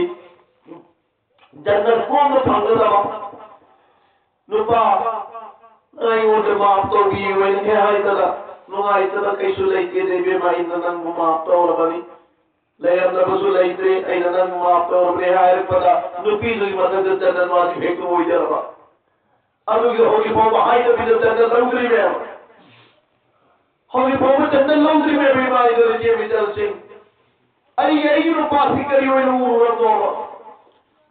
ꯖꯟꯅꯠ ꯀꯣꯝꯅ ꯐꯪꯒꯗꯕ ꯅꯨꯄꯥ, ꯑꯩꯉꯣꯟꯗ ꯃꯥꯐ ꯇꯧꯕꯤꯌꯨ ꯍꯥꯏꯅ ꯍꯦꯛ ꯍꯥꯏꯗꯅ ꯅꯨꯡꯉꯥꯏꯇꯕ ꯀꯩꯁꯨ ꯂꯩꯇꯦ, ꯏꯕꯦꯝꯃ, ꯑꯩꯅ ꯅꯪꯕꯨ ꯃꯥꯐ ꯇꯧꯔꯕꯅꯤ, ꯂꯩꯔꯝꯗꯕꯁꯨ ꯂꯩꯇ꯭ꯔꯦ, ꯑꯩꯅ ꯅꯪꯕꯨ ꯃꯥꯐ ꯇꯧꯔꯕꯅꯤ ꯍꯥꯏꯔꯛꯄꯗ ꯅꯨꯄꯤꯗꯨꯒꯤ ꯃꯊꯛꯇ ꯖꯟꯅꯠ ꯋꯥꯖꯤꯕ ꯍꯦꯛꯇ ꯑꯣꯏꯗꯔꯕ꯫ ꯑꯗꯨꯒꯤ ꯍꯧꯖꯤꯛ ꯐꯥꯎꯕ ꯍꯥꯏꯗꯕꯤꯗ ꯖꯟꯅꯠ ꯂꯧꯗ꯭ꯔꯤꯃꯦꯕ꯫ ꯍꯧꯖꯤꯛ ꯐꯥꯎꯕ ꯖꯟꯅꯠ ꯂꯧꯗ꯭ꯔꯤꯃꯦꯕ, ꯏꯃꯥ ꯏꯆꯦ ꯏꯆꯜꯁꯤꯡ꯫ ꯑꯩꯒꯤ, ꯑꯩꯒꯤ ꯅꯨꯄꯥꯁꯤ ꯀꯔꯤ ꯑꯣꯏꯅ ꯎꯔꯨꯔꯕꯅꯣꯕ?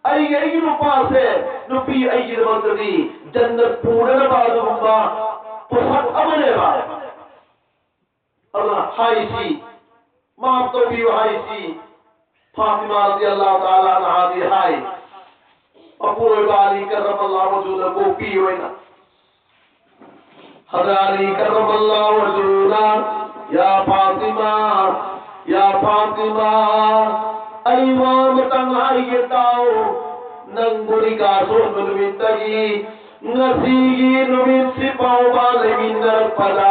ꯑꯩꯒꯤ, ꯑꯩꯒꯤ ꯅꯨꯄꯥꯁꯦ, ꯅꯨꯄꯤ ꯑꯩꯒꯤꯗꯃꯛꯇꯗꯤ ꯖꯟꯅꯠ ꯄꯨꯅꯅꯕ ꯑꯗꯨꯒꯨꯝꯕ ꯄꯣꯠꯁꯛ ꯑꯃꯅꯦꯕ꯫ ꯑꯗꯨꯅ ꯍꯥꯏꯁꯤ, ꯃꯥꯐ ꯇꯧꯕꯤꯌꯨ ꯍꯥꯏꯁꯤ꯫ ꯐꯥꯇꯤꯃꯥ ꯔꯗꯤꯌꯜꯂꯥꯍꯨ ꯇꯥꯂꯥ ꯑꯟꯍꯥꯗꯤ ꯍꯥꯏ, ꯃꯄꯨꯔꯣꯏꯕ ꯑꯂꯤ ꯀꯔ꯭ꯔꯃꯜꯂꯥꯍꯨ ꯋꯖꯍꯨꯅ ꯀꯣꯛꯄꯤꯌꯨ ꯍꯥꯏꯅ꯫ ꯍꯗꯥꯅꯤ ꯀꯔ꯭ꯔꯃꯜꯂꯥꯍꯨ ꯋꯖꯍꯨꯅ, ꯌꯥ ꯐꯥꯇꯤꯃꯥ, ꯌꯥ ꯐꯥꯇꯤꯃꯥ, ꯑꯩ ꯋꯥ ꯑꯃꯇꯪ ꯍꯥꯏꯒꯦ ꯇꯥꯎ꯫ ꯅꯪꯕꯨ ꯅꯤꯀꯥ ꯁꯣꯟꯕ ꯅꯨꯃꯤꯠꯇꯒꯤ ꯉꯁꯤꯒꯤ ꯅꯨꯃꯤꯠꯁꯤ ꯐꯥꯎꯕ ꯂꯩꯃꯤꯟꯅꯔꯛꯄꯗ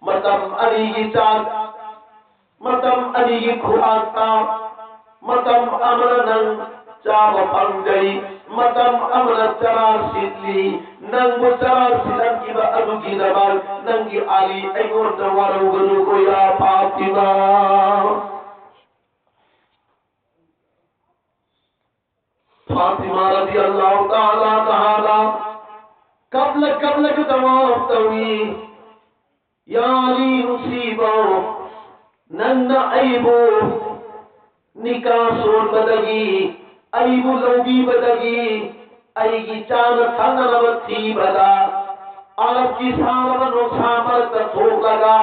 ꯃꯇꯝ ꯑꯅꯤꯒꯤ ꯆꯥꯛ, ꯃꯇꯝ ꯑꯅꯤꯒꯤ ꯈꯨꯔꯥꯛꯇ, ꯃꯇꯝ ꯑꯃꯅ ꯅꯪ ꯆꯥꯕ ꯐꯪꯖꯩ, ꯃꯇꯝ ꯑꯃꯅ ꯆꯔꯥ ꯁꯤꯠꯂꯤ꯫ ꯅꯪꯕꯨ ꯆꯔꯥ ꯁꯤꯠꯍꯟꯈꯤꯕ ꯑꯗꯨꯒꯤꯗꯃꯛ ꯅꯪꯒꯤ ꯑꯂꯤ ꯑꯩꯉꯣꯟꯗ ꯋꯥꯔꯧꯒꯅꯨꯀꯣ, ꯌꯥ ꯐꯥꯇꯤꯃꯥ꯫ ꯐꯥꯇꯤꯃꯥ ꯔꯗꯤꯌꯜꯂꯥꯍꯨ ꯇꯥꯂꯥ ꯑꯟꯍꯥꯅ ꯀꯞꯂ ꯀꯞꯂꯒ ꯇꯋꯥꯐ ꯇꯧꯏ꯫ ꯌꯥꯔꯤ ꯅꯨꯡꯁꯤꯕꯧ, ꯅꯪꯅ ꯑꯩꯕꯨ ꯅꯤꯀꯥ ꯁꯣꯟꯕꯗꯒꯤ, ꯑꯩꯕꯨ ꯂꯧꯕꯤꯕꯗꯒꯤ, ꯑꯩꯒꯤ ꯆꯥꯅ ꯊꯛꯅꯅꯕ ꯊꯤꯕꯗ, ꯑꯔꯕꯀꯤ ꯁꯥꯔꯕ ꯅꯨꯡꯁꯥ ꯃꯔꯛꯇ ꯊꯣꯛꯂꯒ,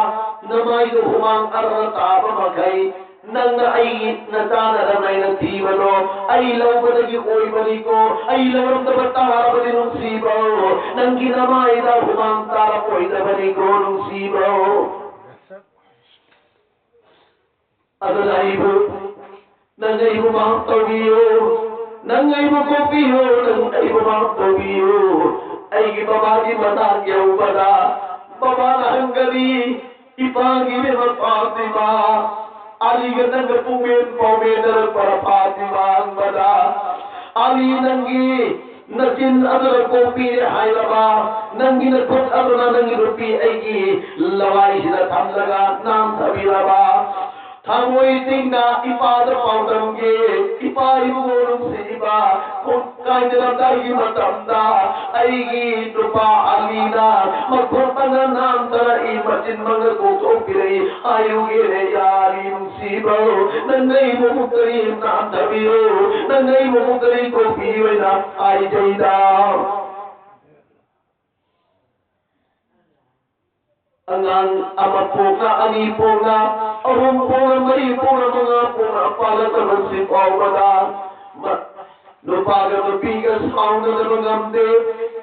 ꯅꯃꯥꯏꯗ ꯍꯨꯃꯥꯡ ꯑꯔ ꯇꯥꯕ ꯃꯈꯩ, ꯅꯪꯅ ꯑꯩꯒꯤ ꯅꯆꯥꯅ ꯔꯃꯩꯅ ꯊꯤꯕꯗꯣ ꯑꯩ ꯂꯧꯕꯗꯒꯤ ꯑꯣꯏꯕꯅꯤꯀꯣ, ꯑꯩ ꯂꯧꯔꯝꯗꯕ ꯇꯥꯔꯕꯗꯤ ꯅꯨꯡꯁꯤꯕꯧ, ꯅꯪꯒꯤ ꯅꯃꯥꯏꯗ ꯍꯨꯃꯥꯡ ꯇꯥꯔꯛꯑꯣꯏꯗꯕꯅꯤꯀꯣ ꯅꯨꯡꯁꯤꯕꯧ꯫ ꯑꯗꯨꯅ ꯑꯩꯕꯨ, ꯅꯪ ꯑꯩꯕꯨ ꯃꯥꯐ ꯇꯧꯕꯤꯌꯨ, ꯅꯪ ꯑꯩꯕꯨ ꯀꯣꯛꯄꯤꯌꯨ, ꯅꯪ ꯑꯩꯕꯨ ꯃꯥꯐ ꯇꯧꯕꯤꯌꯨ꯫ ꯑꯩꯒꯤ ꯕꯕꯥꯒꯤ ꯃꯅꯥꯛ ꯌꯧꯕꯗ ꯕꯕꯥꯅ ꯍꯪꯒꯅꯤ, ꯏꯄꯥꯒꯤ ꯏꯕꯦꯝꯃ ꯐꯥꯇꯤꯃꯥ, ꯑꯂꯤꯒ ꯅꯪꯒ ꯄꯨꯛꯃꯦꯟ ꯄꯥꯎꯃꯦꯟꯅꯔꯛꯄꯔ ꯐꯥꯇꯤꯃꯥ ꯍꯪꯕꯗ, ꯑꯂꯤ ꯅꯪꯒꯤ ꯅꯆꯤꯟ ꯑꯗꯨꯅ ꯀꯣꯛꯄꯤꯔꯦ ꯍꯥꯏꯔꯕ, ꯅꯪꯒꯤ ꯅꯈꯨꯠ ꯑꯗꯨꯅ ꯅꯪꯒꯤ ꯅꯨꯄꯤ ꯑꯩꯒꯤ ꯂꯋꯥꯏꯁꯤꯗ ꯊꯝꯂꯒ ꯅꯥꯟꯊꯕꯤꯔꯕ, ꯊꯃꯣꯏ ꯇꯤꯡꯅ ꯏꯄꯥꯗ ꯄꯥꯎꯗꯝꯒꯦ, ꯏꯄꯥ ꯏꯕꯨꯡꯉꯣ ꯅꯨꯡꯁꯤꯕ, ꯀꯥꯏꯅꯔꯝꯗꯥꯏꯒꯤ ꯃꯇꯝꯗ ꯑꯩꯒꯤ ꯅꯨꯄꯥ ꯑꯂꯤꯅ ꯃꯈꯣꯡ ꯃꯉꯥ ꯅꯥꯟꯊꯔꯛꯏ, ꯃꯆꯤꯟ ꯃꯉꯥ ꯀꯣꯛꯊꯣꯛꯄꯤꯔꯛꯏ꯫ ꯍꯥꯏꯌꯨꯒꯦꯅꯦ ꯌꯥꯔꯤ ꯅꯨꯡꯁꯤꯕꯧ, ꯅꯪ ꯑꯩꯕꯨ ꯑꯃꯨꯛꯇꯗꯤ ꯅꯥꯟꯊꯕꯤꯌꯨ, ꯅꯪ ꯑꯩꯕꯨ ꯑꯃꯨꯛꯇꯗꯤ ꯀꯣꯛꯄꯤꯌꯨ ꯍꯥꯏꯅ ꯍꯥꯏꯖꯩꯗ꯫ ꯑꯉꯥꯡ ꯑꯃ ꯄꯣꯛꯅ, ꯑꯅꯤ ꯄꯣꯛꯅ, ꯑꯍꯨꯝ ꯄꯣꯛꯅ, ꯃꯔꯤ ꯄꯣꯛꯅ, ꯃꯉꯥ ꯄꯣꯛꯅ ꯄꯥꯜꯂꯛꯂꯕꯁꯤ ꯐꯥꯎꯕꯗ ꯃ-, ꯅꯨꯄꯥꯒ ꯅꯨꯄꯤꯒ ꯁꯥꯎꯅꯗꯕ ꯉꯝꯗꯦ꯫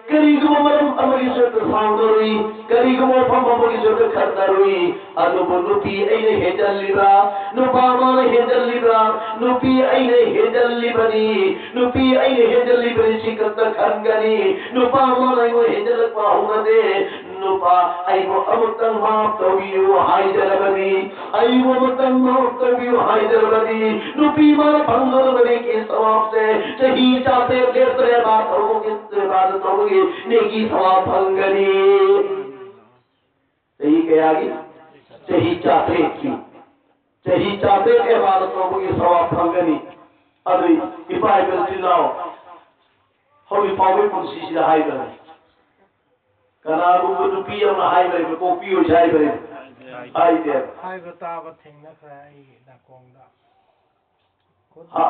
ꯀꯔꯤꯒꯨꯝꯕ ꯃꯔꯝ ꯑꯃꯒꯤ ꯆꯠꯇ ꯁꯥꯎꯅꯔꯨꯏ, ꯀꯔꯤꯒꯨꯝꯕ ꯃꯐꯝ ꯑꯃꯒꯤ ꯆꯠꯇ ꯈꯠꯅꯔꯨꯏ, ꯑꯗꯨꯕꯨ ꯅꯨꯄꯤ ꯑꯩꯅ ꯍꯦꯟꯖꯜꯂꯤꯕ꯭ꯔꯥ, ꯅꯨꯄꯥ ꯃꯥꯅ ꯍꯦꯟꯖꯜꯂꯤꯕ꯭ꯔꯥ, ꯅꯨꯄꯤ ꯑꯩꯅ ꯍꯦꯟꯖꯜꯂꯤꯕꯅꯤ, ꯅꯨꯄꯤ ꯑꯩꯅ ꯍꯦꯟꯖꯜꯂꯤꯕꯅꯤ, ꯁꯤ ꯈꯛꯇ ꯈꯟꯒꯅꯤ꯫ ꯅꯨꯄꯥ ꯃꯥꯅ ꯑꯩꯉꯣꯟꯗ ꯍꯦꯟꯖꯜꯂꯛꯄ ꯍꯧꯅꯗꯦ꯫ ꯅꯨꯄꯥ, ꯑꯩꯕꯨ ꯑꯃꯨꯛꯇꯪ ꯃꯥꯐ ꯇꯧꯕꯤꯌꯨ ꯍꯥꯏꯖꯔꯕꯅꯤ, ꯑꯩꯕꯨ ꯑꯃꯨꯛꯇꯪ ꯃꯥꯐ ꯇꯧꯕꯤꯌꯨ ꯍꯥꯏꯖꯔꯕꯅꯤ꯫ ꯅꯨꯄꯤ ꯃꯥꯅ ꯐꯪꯒꯗꯕꯅꯤ ꯀꯦꯁ ꯁꯋꯥꯕꯁꯦ ꯆꯍꯤ ꯆꯥꯇ꯭ꯔꯦꯠ ꯂꯦꯞꯇ꯭ꯔꯦ, ꯃꯥ ꯇꯧꯕꯒꯤ ꯃꯥꯅ ꯇꯧꯕꯒꯤ ꯅꯦꯀꯤ ꯁꯋꯥꯕ ꯐꯪꯒꯅꯤ꯫ ꯆꯍꯤ ꯀꯌꯥꯒꯤ? ꯆꯍꯤ ꯆꯥꯇ꯭ꯔꯦꯠꯀꯤ꯫ ꯆꯍꯤ ꯆꯥꯇ꯭ꯔꯦꯠ ꯑꯦꯕꯥꯗ ꯇꯧꯕꯒꯤ ꯁꯋꯥꯕ ꯐꯪꯒꯅꯤ꯫ ꯑꯗꯨ ꯏꯄꯥ ꯏꯕꯦꯜ ꯏꯆꯤꯜ ꯏꯅꯥꯎ, ꯍꯧꯖꯤꯛ ꯐꯥꯎꯕꯒꯤ ꯄꯨꯟꯁꯤꯁꯤꯗ ꯍꯥꯏꯕꯅꯤ꯫ ꯀꯅꯥꯒꯨꯝꯕ ꯅꯨꯄꯤ ꯑꯃꯅ ꯍꯥꯏꯕꯅꯦꯕ, "ꯀꯣꯛꯄꯤꯌꯨ" ꯍꯥꯏꯕꯅꯦꯕ? ꯍꯥꯏꯗꯦ꯫ ꯍꯥꯏꯕ ꯇꯥꯕ ꯊꯦꯡꯅꯈ꯭ꯔꯦ ꯑꯩꯒꯤ ꯅꯥꯀꯣꯡꯗ꯫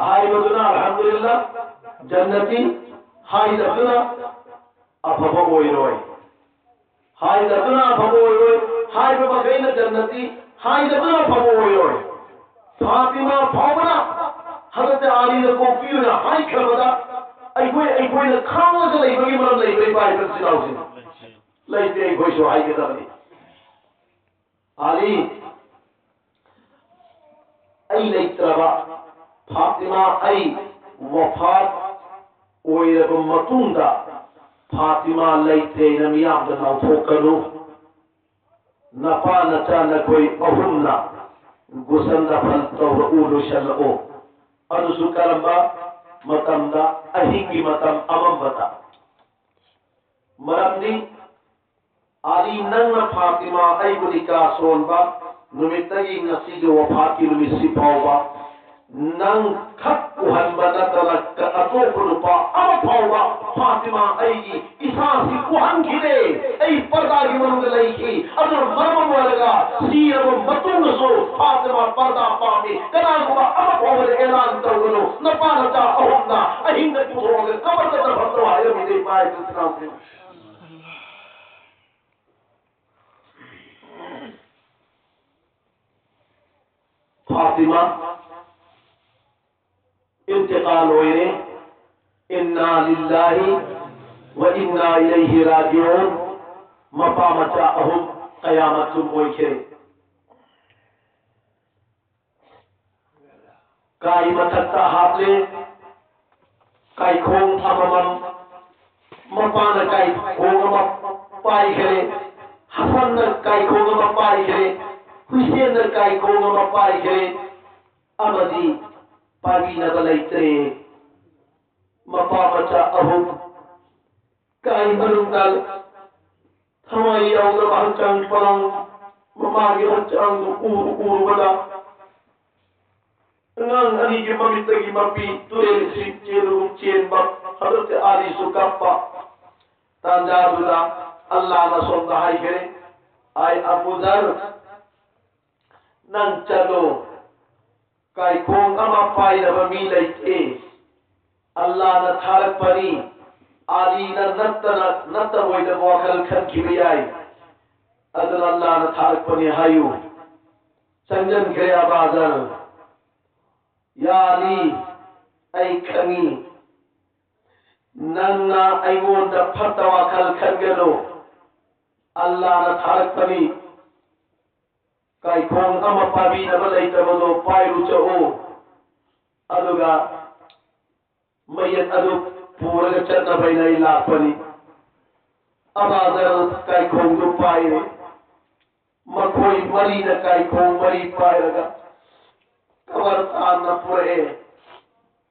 ꯍꯥꯏꯕꯗꯨꯅ ꯑꯜꯍꯝꯗꯨꯂꯤꯜꯂꯥ ꯖꯟꯅꯇꯤ, ꯍꯥꯏꯗꯕꯗꯨꯅ ꯑꯐꯕ ꯑꯣꯏꯔꯣꯏ꯫ ꯍꯥꯏꯗꯕꯗꯨꯅ ꯑꯐꯕ ꯑꯣꯏꯔꯣꯏ꯫ ꯍꯥꯏꯕ ꯃꯈꯩꯅ ꯖꯟꯅꯇꯤ, ꯍꯥꯏꯗꯕꯗꯨꯅ ꯑꯐꯕ ꯑꯣꯏꯔꯣꯏ꯫ ꯐꯥꯇꯤꯃꯥ ꯐꯥꯎꯕꯅ ꯍꯖꯔꯠ ꯑꯂꯤꯗ ꯀꯣꯛꯄꯤꯌꯨꯅ ꯍꯥꯏꯈ꯭ꯔꯕꯗ ꯑꯩꯈꯣꯏ, ꯑꯩꯈꯣꯏꯅ ꯈꯥꯡꯉꯒ ꯂꯩꯕꯒꯤ ꯃꯔꯝ ꯂꯩꯕ꯭ꯔꯥ, ꯏꯄꯥ ꯏꯆꯤꯟ ꯏꯅꯥꯎꯁꯤꯡ? ꯂꯩꯇꯦ꯫ ꯑꯩꯈꯣꯏꯁꯨ ꯍꯥꯏꯒꯗꯕꯅꯤ꯫ ꯑꯂꯤ, ꯑꯩ ꯂꯩꯇ꯭ꯔꯕ, ꯐꯥꯇꯤꯃꯥ ꯑꯩ ꯋꯐꯥꯠ ꯑꯣꯏꯔꯕ ꯃꯇꯨꯡꯗ ꯐꯥꯇꯤꯃꯥ ꯂꯩꯇ꯭ꯔꯦꯅ ꯃꯤꯌꯥꯝꯗ ꯂꯥꯎꯊꯣꯛꯀꯅꯨ꯫ ꯅꯄꯥ ꯅꯆꯥ ꯅꯈꯣꯏ ꯑꯍꯨꯝꯅ ꯒꯨꯁꯟ ꯗꯐꯟ ꯇꯧꯔꯛꯎ, ꯂꯣꯏꯁꯤꯜꯂꯛꯎ꯫ ꯑꯗꯨꯁꯨ ꯀꯔꯝꯕ ꯃꯇꯝꯗ? ꯑꯍꯤꯡꯒꯤ ꯃꯇꯝ ꯑꯃꯝꯕꯗ꯫ ꯃꯔꯝꯗꯤ ꯑꯂꯤ, ꯅꯪꯅ ꯐꯥꯇꯤꯃꯥ ꯑꯩꯕꯨ ꯅꯤꯀꯥ ꯁꯣꯟꯕ ꯅꯨꯃꯤꯠꯇꯒꯤ ꯉꯁꯤꯒꯤ ꯋꯐꯥꯠꯀꯤ ꯅꯨꯃꯤꯠꯁꯤ ꯐꯥꯎꯕ ꯅꯪ ꯈꯛ ꯎꯍꯟꯕ ꯅꯠꯇꯅ ꯑꯇꯣꯞꯄ ꯅꯨꯄꯥ ꯑꯃ ꯐꯥꯎꯕ ꯐꯥꯇꯤꯃꯥ ꯑꯩꯒꯤ ꯏꯁꯥꯁꯤ ꯎꯍꯟꯈꯤꯗꯦ꯫ ꯑꯩ ꯄꯔꯗꯥꯒꯤ ꯃꯅꯨꯡꯗ ꯂꯩꯈꯤ꯫ ꯑꯗꯨꯅ ꯃꯔꯝ ꯑꯣꯏꯔꯒ ꯁꯤꯔꯕ ꯃꯇꯨꯡꯗꯁꯨ ꯐꯥꯇꯤꯃꯥ ꯄꯔꯗꯥ ꯄꯥꯝꯃꯤ꯫ ꯀꯅꯥꯒꯨꯝꯕ ꯑꯃ ꯐꯥꯎꯕꯗ ꯑꯦꯂꯥꯟ ꯇꯧꯒꯅꯨ꯫ ꯅꯄꯥ ꯅꯆꯥ ꯑꯍꯨꯝꯅ ꯑꯍꯤꯡꯗ ꯄꯨꯊꯣꯛꯑꯒ ꯀꯕꯔꯗ ꯗꯐꯟ ꯇꯧ ꯍꯥꯏꯔꯝꯃꯤꯗꯤ ꯏꯄꯥ ꯏꯆꯤꯟ ꯏꯅꯥꯎꯁꯤꯡ꯫ ꯐꯥꯇꯤꯃꯥ ꯏꯟꯇꯤꯀꯥꯜ ꯑꯣꯏꯔꯦ꯫ ꯏꯟꯅꯥ ꯂꯤꯜꯂꯥꯍꯤ ꯋ ꯏꯟꯅꯥ ꯏꯂꯩꯍꯤ ꯔꯥꯖꯤꯎꯟ꯫ ꯃꯄꯥ ꯃꯆꯥ ꯑꯍꯨꯝ ꯀꯌꯥꯃꯠ ꯆꯨꯝ ꯑꯣꯏꯈ꯭ꯔꯦ꯫ ꯀꯥꯏ ꯃꯊꯛꯇ ꯍꯥꯞꯂꯦ꯫ ꯀꯥꯏꯈꯣꯡ ꯑꯃꯃꯝ꯫ ꯃꯄꯥꯅ ꯀꯥꯏꯈꯣꯡ ꯑꯃ ꯄꯥꯏꯈ꯭ꯔꯦ꯫ ꯍꯁꯟꯅ ꯀꯥꯏꯈꯣꯡ ꯑꯃ ꯄꯥꯏꯈ꯭ꯔꯦ꯫ ꯍꯨꯏꯁꯦꯟꯅ ꯀꯥꯏꯈꯣꯡ ꯑꯃ ꯄꯥꯏꯈ꯭ꯔꯦ꯫ ꯑꯃꯗꯤ ꯄꯥꯏꯕꯤꯅꯕ ꯂꯩꯇ꯭ꯔꯦ꯫ ꯃꯄꯥ ꯃꯆꯥ ꯑꯍꯨꯝ ꯀꯥꯏ ꯃꯅꯨꯡꯗ ꯊꯋꯥꯏ ꯌꯥꯎꯗꯕ ꯍꯛꯆꯥꯡ ꯄꯂꯪ ꯃꯃꯥꯒꯤ ꯍꯛꯆꯥꯡꯗꯨ ꯎꯔꯨ ꯎꯔꯨꯕꯗ ꯑꯉꯥꯡ ꯑꯅꯤꯒꯤ ꯃꯃꯤꯠꯇꯒꯤ ꯃꯄꯤ ꯇꯨꯔꯦꯜ ꯏꯁꯤꯡ ꯆꯦꯜꯂꯨ ꯆꯦꯟꯕ ꯍꯖꯔꯠ ꯑꯂꯤꯁꯨ ꯀꯞꯄ ꯇꯥꯟꯖꯥꯗꯨꯗ ꯑꯜꯂꯥꯅ ꯁꯣꯝꯗ ꯍꯥꯏꯈ꯭ꯔꯦ, "ꯑꯩ ꯑꯕꯨ ꯙꯔ, ꯅꯪ ꯆꯠꯂꯣ, ꯀꯥꯏꯈꯣꯡ ꯑꯃ ꯄꯥꯏꯅꯕ ꯃꯤ ꯂꯩꯇꯦ, ꯑꯜꯂꯥꯅ ꯊꯥꯔꯛꯄꯅꯤ, ꯑꯂꯤꯅ ꯅꯠꯇꯅ ꯅꯠꯇꯕꯣꯏꯗꯕ ꯋꯥꯈꯜ ꯈꯟꯈꯤꯕ ꯌꯥꯏ, ꯑꯗꯨꯅ ꯑꯜꯂꯥꯅ ꯊꯥꯔꯛꯄꯅꯤ ꯍꯥꯏꯌꯨ"꯫ ꯆꯪꯁꯤꯟꯈ꯭ꯔꯦ ꯑꯕꯥ ꯙꯔ꯫ "ꯌꯥ ꯑꯂꯤ, ꯑꯩ ꯈꯪꯉꯤ, ꯅꯪꯅ ꯑꯩꯉꯣꯟꯗ ꯐꯠꯇ ꯋꯥꯈꯜ ꯈꯟꯒꯅꯨ, ꯑꯜꯂꯥꯅ ꯊꯥꯔꯛꯄꯅꯤ, ꯀꯥꯏꯈꯣꯡ ꯑꯃ ꯄꯥꯕꯤꯅꯕ ꯂꯩꯇꯕꯗꯣ ꯄꯥꯏꯔꯨ ꯆꯠꯂꯨ, ꯑꯗꯨꯒ ꯃꯌꯦꯛ ꯑꯗꯨ ꯄꯨꯔꯒ ꯆꯠꯅꯕ ꯑꯩꯅ ꯑꯩ ꯂꯥꯛꯄꯅꯤ"꯫ ꯑꯕꯥ ꯙꯔ ꯀꯥꯏꯈꯣꯡꯗꯨ ꯄꯥꯏꯔꯦ꯫ ꯃꯈꯣꯏ ꯃꯔꯤꯅ ꯀꯥꯏꯈꯣꯡ ꯃꯔꯤ ꯄꯥꯏꯔꯒ ꯀꯕꯔ ꯇꯥꯟꯅ ꯄꯨꯔꯛꯑꯦ꯫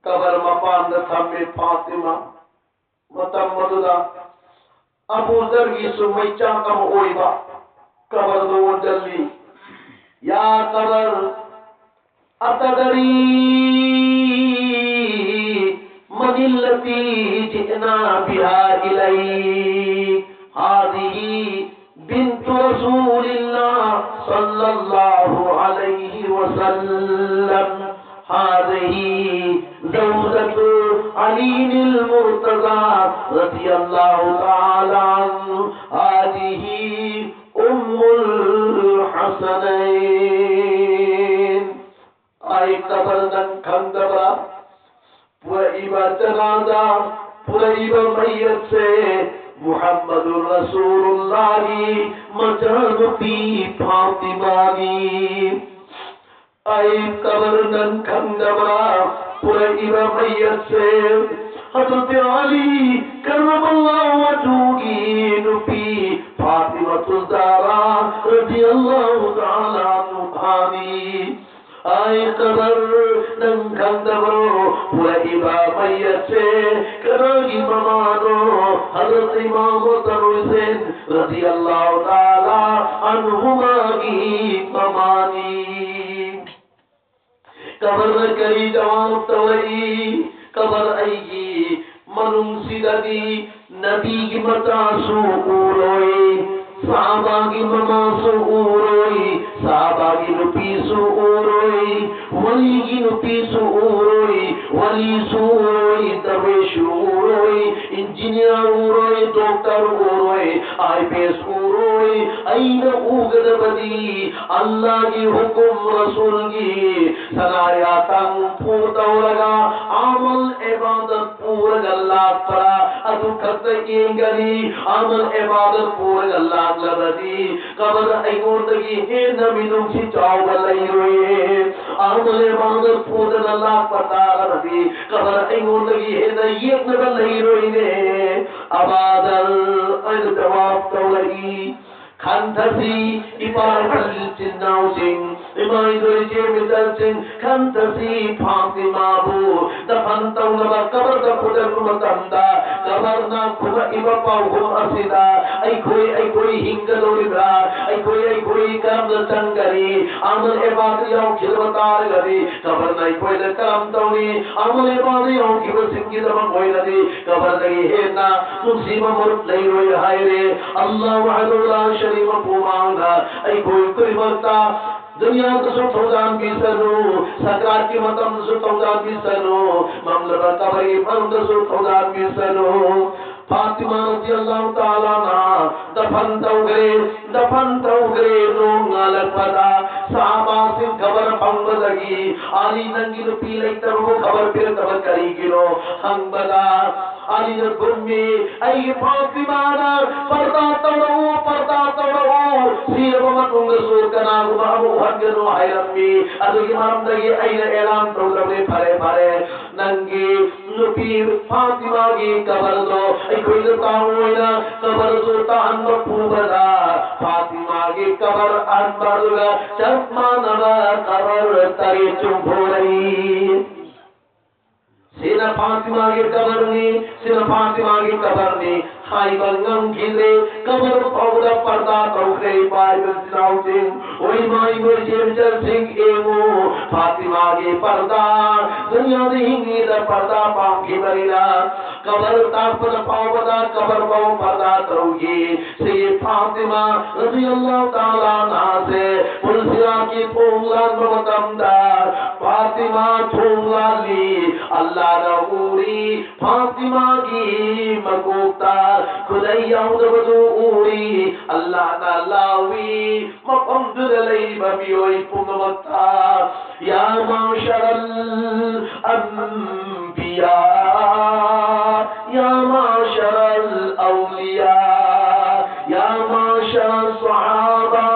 ꯀꯕꯔ ꯃꯄꯥꯟꯗ ꯊꯝꯃꯦ ꯐꯥꯇꯤꯃꯥ꯫ ꯃꯇꯝ ꯑꯗꯨꯗ ꯑꯕꯨ ꯙꯔꯒꯤꯁꯨ ꯃꯩꯆꯥꯛ ꯑꯃ ꯑꯣꯏꯕ ꯀꯕꯔꯗꯨ ꯑꯣꯟꯁꯤꯜꯂꯤ꯫ "ꯌꯥ ꯀꯕꯔ, أتدري من التي جئنا بها إليك؟ هذه بنت رسول الله صلى الله عليه وسلم، هذه زوجة علي المرتضى رضي الله تعالى عنه، هذه أم الحسنين". ꯑꯩ ꯀꯕꯔ ꯅꯪ ꯈꯪꯗꯕ꯭ꯔꯥ? ꯄꯨꯔꯛꯏꯕ ꯖꯅꯥꯖꯥ, ꯄꯨꯔꯛꯏꯕ ꯃꯩꯌꯠꯁꯦ ꯃꯨꯍꯝꯃꯗꯨꯔ ꯔꯁꯨꯂꯨꯜꯂꯥꯍꯤ ꯃꯆꯥꯅꯨꯄꯤ ꯐꯥꯇꯤꯃꯥꯅꯤ꯫ ꯑꯩ ꯀꯕꯔ ꯅꯪ ꯈꯪꯗꯕ꯭ꯔꯥ? ꯄꯨꯔꯛꯏꯕ ꯃꯩꯌꯠꯁꯦ ꯍꯖꯔꯠ ꯑꯂꯤ ꯀꯔꯃꯜꯂꯥꯍꯨ ꯋꯖꯍꯨꯒꯤ ꯅꯨꯄꯤ ꯐꯥꯇꯤꯃꯥꯇꯨ ꯖꯍꯔꯥ ꯔꯗꯤꯌꯜꯂꯥꯍꯨ ꯇꯥꯂꯥ ꯑꯟꯍꯥꯅꯤ꯫ ꯑꯩ ꯀꯕꯔ ꯅꯪ ꯈꯪꯗꯕ꯭ꯔꯣ? ꯄꯨꯔꯛꯏꯕ ꯃꯩꯌꯠꯁꯦ ꯀꯅꯥꯒꯤ ꯃꯃꯥꯅꯣ? ꯍꯖꯔꯠ ꯏꯃꯥꯝ ꯍꯁꯟ ꯍꯨꯁꯦꯟ ꯔꯗꯤꯌꯜꯂꯥꯍꯨ ꯇꯥꯂꯥ ꯑꯟꯍꯨꯃꯥꯒꯤ ꯃꯃꯥꯅꯤ꯫ ꯀꯕꯔꯅ ꯀꯔꯤ ꯖꯋꯥꯕ ꯇꯧꯔꯛꯏ? ꯀꯕꯔ ꯑꯩꯒꯤ ꯃꯅꯨꯡꯁꯤꯗꯗꯤ ꯅꯕꯤꯒꯤ ꯃꯆꯥꯁꯨ ꯎꯔꯣꯏ, ꯁꯍꯥꯕꯥꯒꯤ ꯃꯃꯥꯁꯨ ꯎꯔꯣꯏ, ꯁꯍꯥꯕꯥꯒꯤ ꯅꯨꯄꯤꯁꯨ ꯎꯔꯣꯏ, ꯋꯥꯂꯤꯒꯤ ꯅꯨꯄꯤꯁꯨ ꯎꯔꯣꯏ, ꯋꯥꯂꯤꯁꯨ ꯎꯔꯣꯏ, ꯗꯔꯋꯦꯁꯁꯨ ꯎꯔꯣꯏ, engineer ꯎꯔꯣꯏ, doctor ꯎꯔꯣꯏ, I P S ꯎꯔꯣꯏ꯫ ꯑꯩꯅ ꯎꯒꯗꯕꯗꯤ ꯑꯜꯂꯥꯍꯒꯤ ꯍꯨꯀꯨꯝ, ꯔꯁꯨꯜꯒꯤ ꯁꯅꯥꯌꯥꯇꯪ ꯄꯨ ꯇꯧꯔꯒ ꯑꯃꯜ ꯏꯕꯥꯗꯠ ꯄꯨꯔꯒ ꯂꯥꯛꯄ꯭ꯔꯥ? ꯑꯗꯨ ꯈꯛꯇ ꯌꯦꯡꯒꯅꯤ꯫ ꯑꯃꯜ ꯏꯕꯥꯗꯠ ꯄꯨꯔꯒ ꯂꯥꯛꯂꯕꯗꯤ ꯀꯕꯔ ꯑꯩꯉꯣꯟꯗꯒꯤ ꯍꯦꯟꯅ ꯃꯤꯅꯨꯡꯁꯤ ꯆꯥꯎꯕ ꯂꯩꯔꯣꯏꯌꯦ꯫ ꯑꯃꯜ ꯏꯕꯥꯗꯠ ꯄꯨꯗꯅ ꯂꯥꯛꯄ ꯇꯥꯔꯕꯗꯤ ꯀꯕꯔ ꯑꯩꯉꯣꯟꯗꯒꯤ ꯍꯦꯟꯅ ꯌꯦꯛꯅꯕ ꯂꯩꯔꯣꯏꯅꯦ꯫ ꯑꯕꯥꯗꯜ ꯑꯩꯅ ꯖꯋꯥꯕ ꯇꯧꯔꯛꯏ꯫ ꯈꯟꯊꯁꯤ, ꯏꯄꯥ ꯏꯆꯤꯟ ꯏꯅꯥꯎꯁꯤꯡ, ꯏꯃꯥ ꯏꯆꯦ ꯏꯆꯦ ꯃꯤꯆꯜꯁꯤꯡ, ꯈꯟꯊꯁꯤ, ꯐꯥꯇꯤꯃꯥꯕꯨ ꯗꯐꯟ ꯇꯧꯅꯕ ꯀꯕꯔꯗ ꯄꯨꯁꯤꯟꯕ ꯃꯇꯝꯗ ꯀꯕꯔꯅ ꯈꯨꯝꯃꯛꯏꯕ ꯄꯥꯎꯈꯨꯝ ꯑꯁꯤꯗ ꯑꯩꯈꯣꯏ, ꯑꯩꯈꯣꯏ ꯍꯤꯡꯒꯗꯧꯔꯤꯕ꯭ꯔꯥ? ꯑꯩꯈꯣꯏ, ꯑꯩꯈꯣꯏ ꯀꯔꯝꯅ ꯆꯪꯒꯅꯤ? ꯑꯃꯜ ꯏꯕꯥꯗꯠ ꯌꯥꯎꯈꯤꯗꯕ ꯇꯥꯔꯒꯗꯤ ꯀꯕꯔꯅ ꯑꯩꯈꯣꯏꯗ ꯀꯔꯝ ꯇꯧꯅꯤ? ꯑꯃꯜ ꯏꯕꯥꯗꯠ ꯌꯥꯎꯈꯤꯕꯁꯤꯡꯒꯤꯗꯃꯛ ꯑꯣꯏꯅꯗꯤ ꯀꯕꯔꯗꯒꯤ ꯍꯦꯟꯅ ꯅꯨꯡꯁꯤꯕ ꯃꯔꯨꯞ ꯂꯩꯔꯣꯏ ꯍꯥꯏꯔꯦ꯫ ꯑꯜꯂꯥꯍ ꯋꯥꯍꯗꯍꯨ ꯂꯥ ꯁꯔꯤꯀ ꯂꯍꯨ ꯃꯥꯡꯗ ꯑꯩꯈꯣꯏ ꯈꯨꯗꯤꯡꯃꯛꯇ ꯗꯨꯅꯤꯌꯥꯗꯁꯨ ꯊꯧꯖꯥꯟꯕꯤꯁꯅꯨ, ꯁꯀ꯭ꯔꯥꯠꯀꯤ ꯃꯇꯝꯗꯁꯨ ꯊꯧꯖꯥꯟꯕꯤꯁꯅꯨ, ꯃꯝꯂꯕ ꯀꯕꯔꯒꯤ ꯃꯅꯨꯡꯗꯁꯨ ꯊꯧꯖꯥꯟꯕꯤꯁꯅꯨ꯫ ꯐꯥꯇꯤꯃꯥ ꯔꯗꯤꯌꯜꯂꯥꯍꯨ ꯇꯥꯂꯥ ꯑꯟꯍꯥ ꯗꯐꯟ ꯇꯧꯈ꯭ꯔꯦ, ꯗꯐꯟ ꯇꯧꯈ꯭ꯔꯦ꯫ ꯅꯣꯡ ꯉꯥꯜꯂꯛꯄꯗ ꯁꯍꯥꯕꯥꯁꯤꯡ ꯈꯕꯔ ꯐꯪꯕꯗꯒꯤ, "ꯑꯂꯤ, ꯅꯪꯒꯤ ꯅꯨꯄꯤ ꯂꯩꯇꯕꯕꯨ ꯈꯕꯔ ꯄꯤꯔꯛꯇꯕ ꯀꯔꯤꯒꯤꯅꯣ?" ꯍꯪꯕꯗ, ꯑꯂꯤꯅ ꯈꯨꯝꯃꯤ, "ꯑꯩꯒꯤ ꯐꯥꯇꯤꯃꯥꯅ ꯄꯔꯗꯥ ꯇꯧꯔꯛꯎ, ꯄꯔꯗꯥ ꯇꯧꯔꯛꯎ, ꯁꯤꯔꯕ ꯃꯇꯨꯡꯗꯁꯨ ꯀꯅꯥꯒꯨꯝꯕ ꯑꯃ ꯎꯍꯟꯒꯅꯨ ꯍꯥꯏꯔꯝꯃꯤ꯫ ꯑꯗꯨꯒꯤ ꯃꯔꯝꯗꯒꯤ ꯑꯩꯅ ꯑꯦꯂꯥꯟ ꯇꯧꯖꯕꯅꯤ꯫ ꯐꯔꯦ, ꯐꯔꯦ, ꯅꯪꯒꯤ ꯅꯨꯄꯤ ꯐꯥꯇꯤꯃꯥꯒꯤ ꯀꯕꯔꯗꯣ ꯑꯩꯈꯣꯏꯅ ꯇꯥꯡ ꯑꯣꯏꯅ ꯀꯕꯔꯗꯨ ꯇꯥꯍꯟꯕ ꯄꯨꯕꯗ ꯐꯥꯇꯤꯃꯥꯒꯤ ꯀꯕꯔ ꯑꯍꯟꯕ ꯑꯗꯨꯒ ꯆꯞ ꯃꯥꯟꯅꯕ ꯀꯕꯔ ꯇꯔꯦꯠ ꯆꯨꯝꯊꯣꯔꯛꯏ꯫ ꯁꯤꯅ ꯐꯥꯇꯤꯃꯥꯒꯤ ꯀꯕꯔꯅꯤ, ꯁꯤꯅ ꯐꯥꯇꯤꯃꯥꯒꯤ ꯀꯕꯔꯅꯤ ꯍꯥꯏꯕ ꯉꯝꯈꯤꯗ꯭ꯔꯦ꯫ ꯀꯕꯔ ꯐꯥꯎꯕꯗ ꯄꯔꯗꯥ ꯇꯧꯈ꯭ꯔꯦ, ꯏꯄꯥ ꯏꯆꯤꯟ ꯏꯅꯥꯎꯁꯤꯡ꯫ ꯏꯃꯥ ꯏꯆꯦ ꯏꯆꯜꯁꯤꯡ ꯌꯦꯡꯉꯨ, ꯐꯥꯇꯤꯃꯥꯒꯤ ꯄꯔꯗꯥ, ꯗꯨꯅꯤꯌꯥꯗ ꯍꯤꯡꯂꯤꯉꯩꯗ ꯄꯔꯗꯥ ꯄꯥꯝꯈꯤꯕꯅꯤꯅ, ꯀꯕꯔ ꯇꯥꯛꯄꯗ ꯐꯥꯎꯕꯗ ꯀꯕꯔ ꯐꯥꯎ ꯄꯔꯗꯥ ꯇꯧꯈꯤ꯫ ꯁꯤꯒꯤ ꯐꯥꯇꯤꯃꯥ ꯔꯗꯤꯌꯜꯂꯥꯍꯨ ꯇꯥꯂꯥ ꯑꯟꯍꯥꯁꯦ ꯄꯨꯟꯁꯤꯔꯥꯠꯀꯤ ꯊꯣꯡ ꯂꯥꯟꯕ ꯃꯇꯝꯗ, ꯐꯥꯇꯤꯃꯥ ꯊꯣꯡ ꯂꯥꯜꯂꯤ, ꯑꯜꯂꯥꯅ ꯎꯔꯤ, ꯐꯥꯇꯤꯃꯥꯒꯤ ꯃꯀꯣꯛꯇ ꯈꯨꯗꯩ ꯌꯥꯎꯗꯕꯗꯨ ꯎꯔꯤ, ꯑꯜꯂꯥꯅ ꯂꯥꯎꯏ, ꯃꯐꯝꯗꯨꯗ ꯂꯩꯔꯤꯕ ꯃꯤꯑꯣꯏ ꯄꯨꯝꯅꯃꯛꯇ, يا معشر الأنبياء، يا معشر الأولياء، يا معشر الصحابة،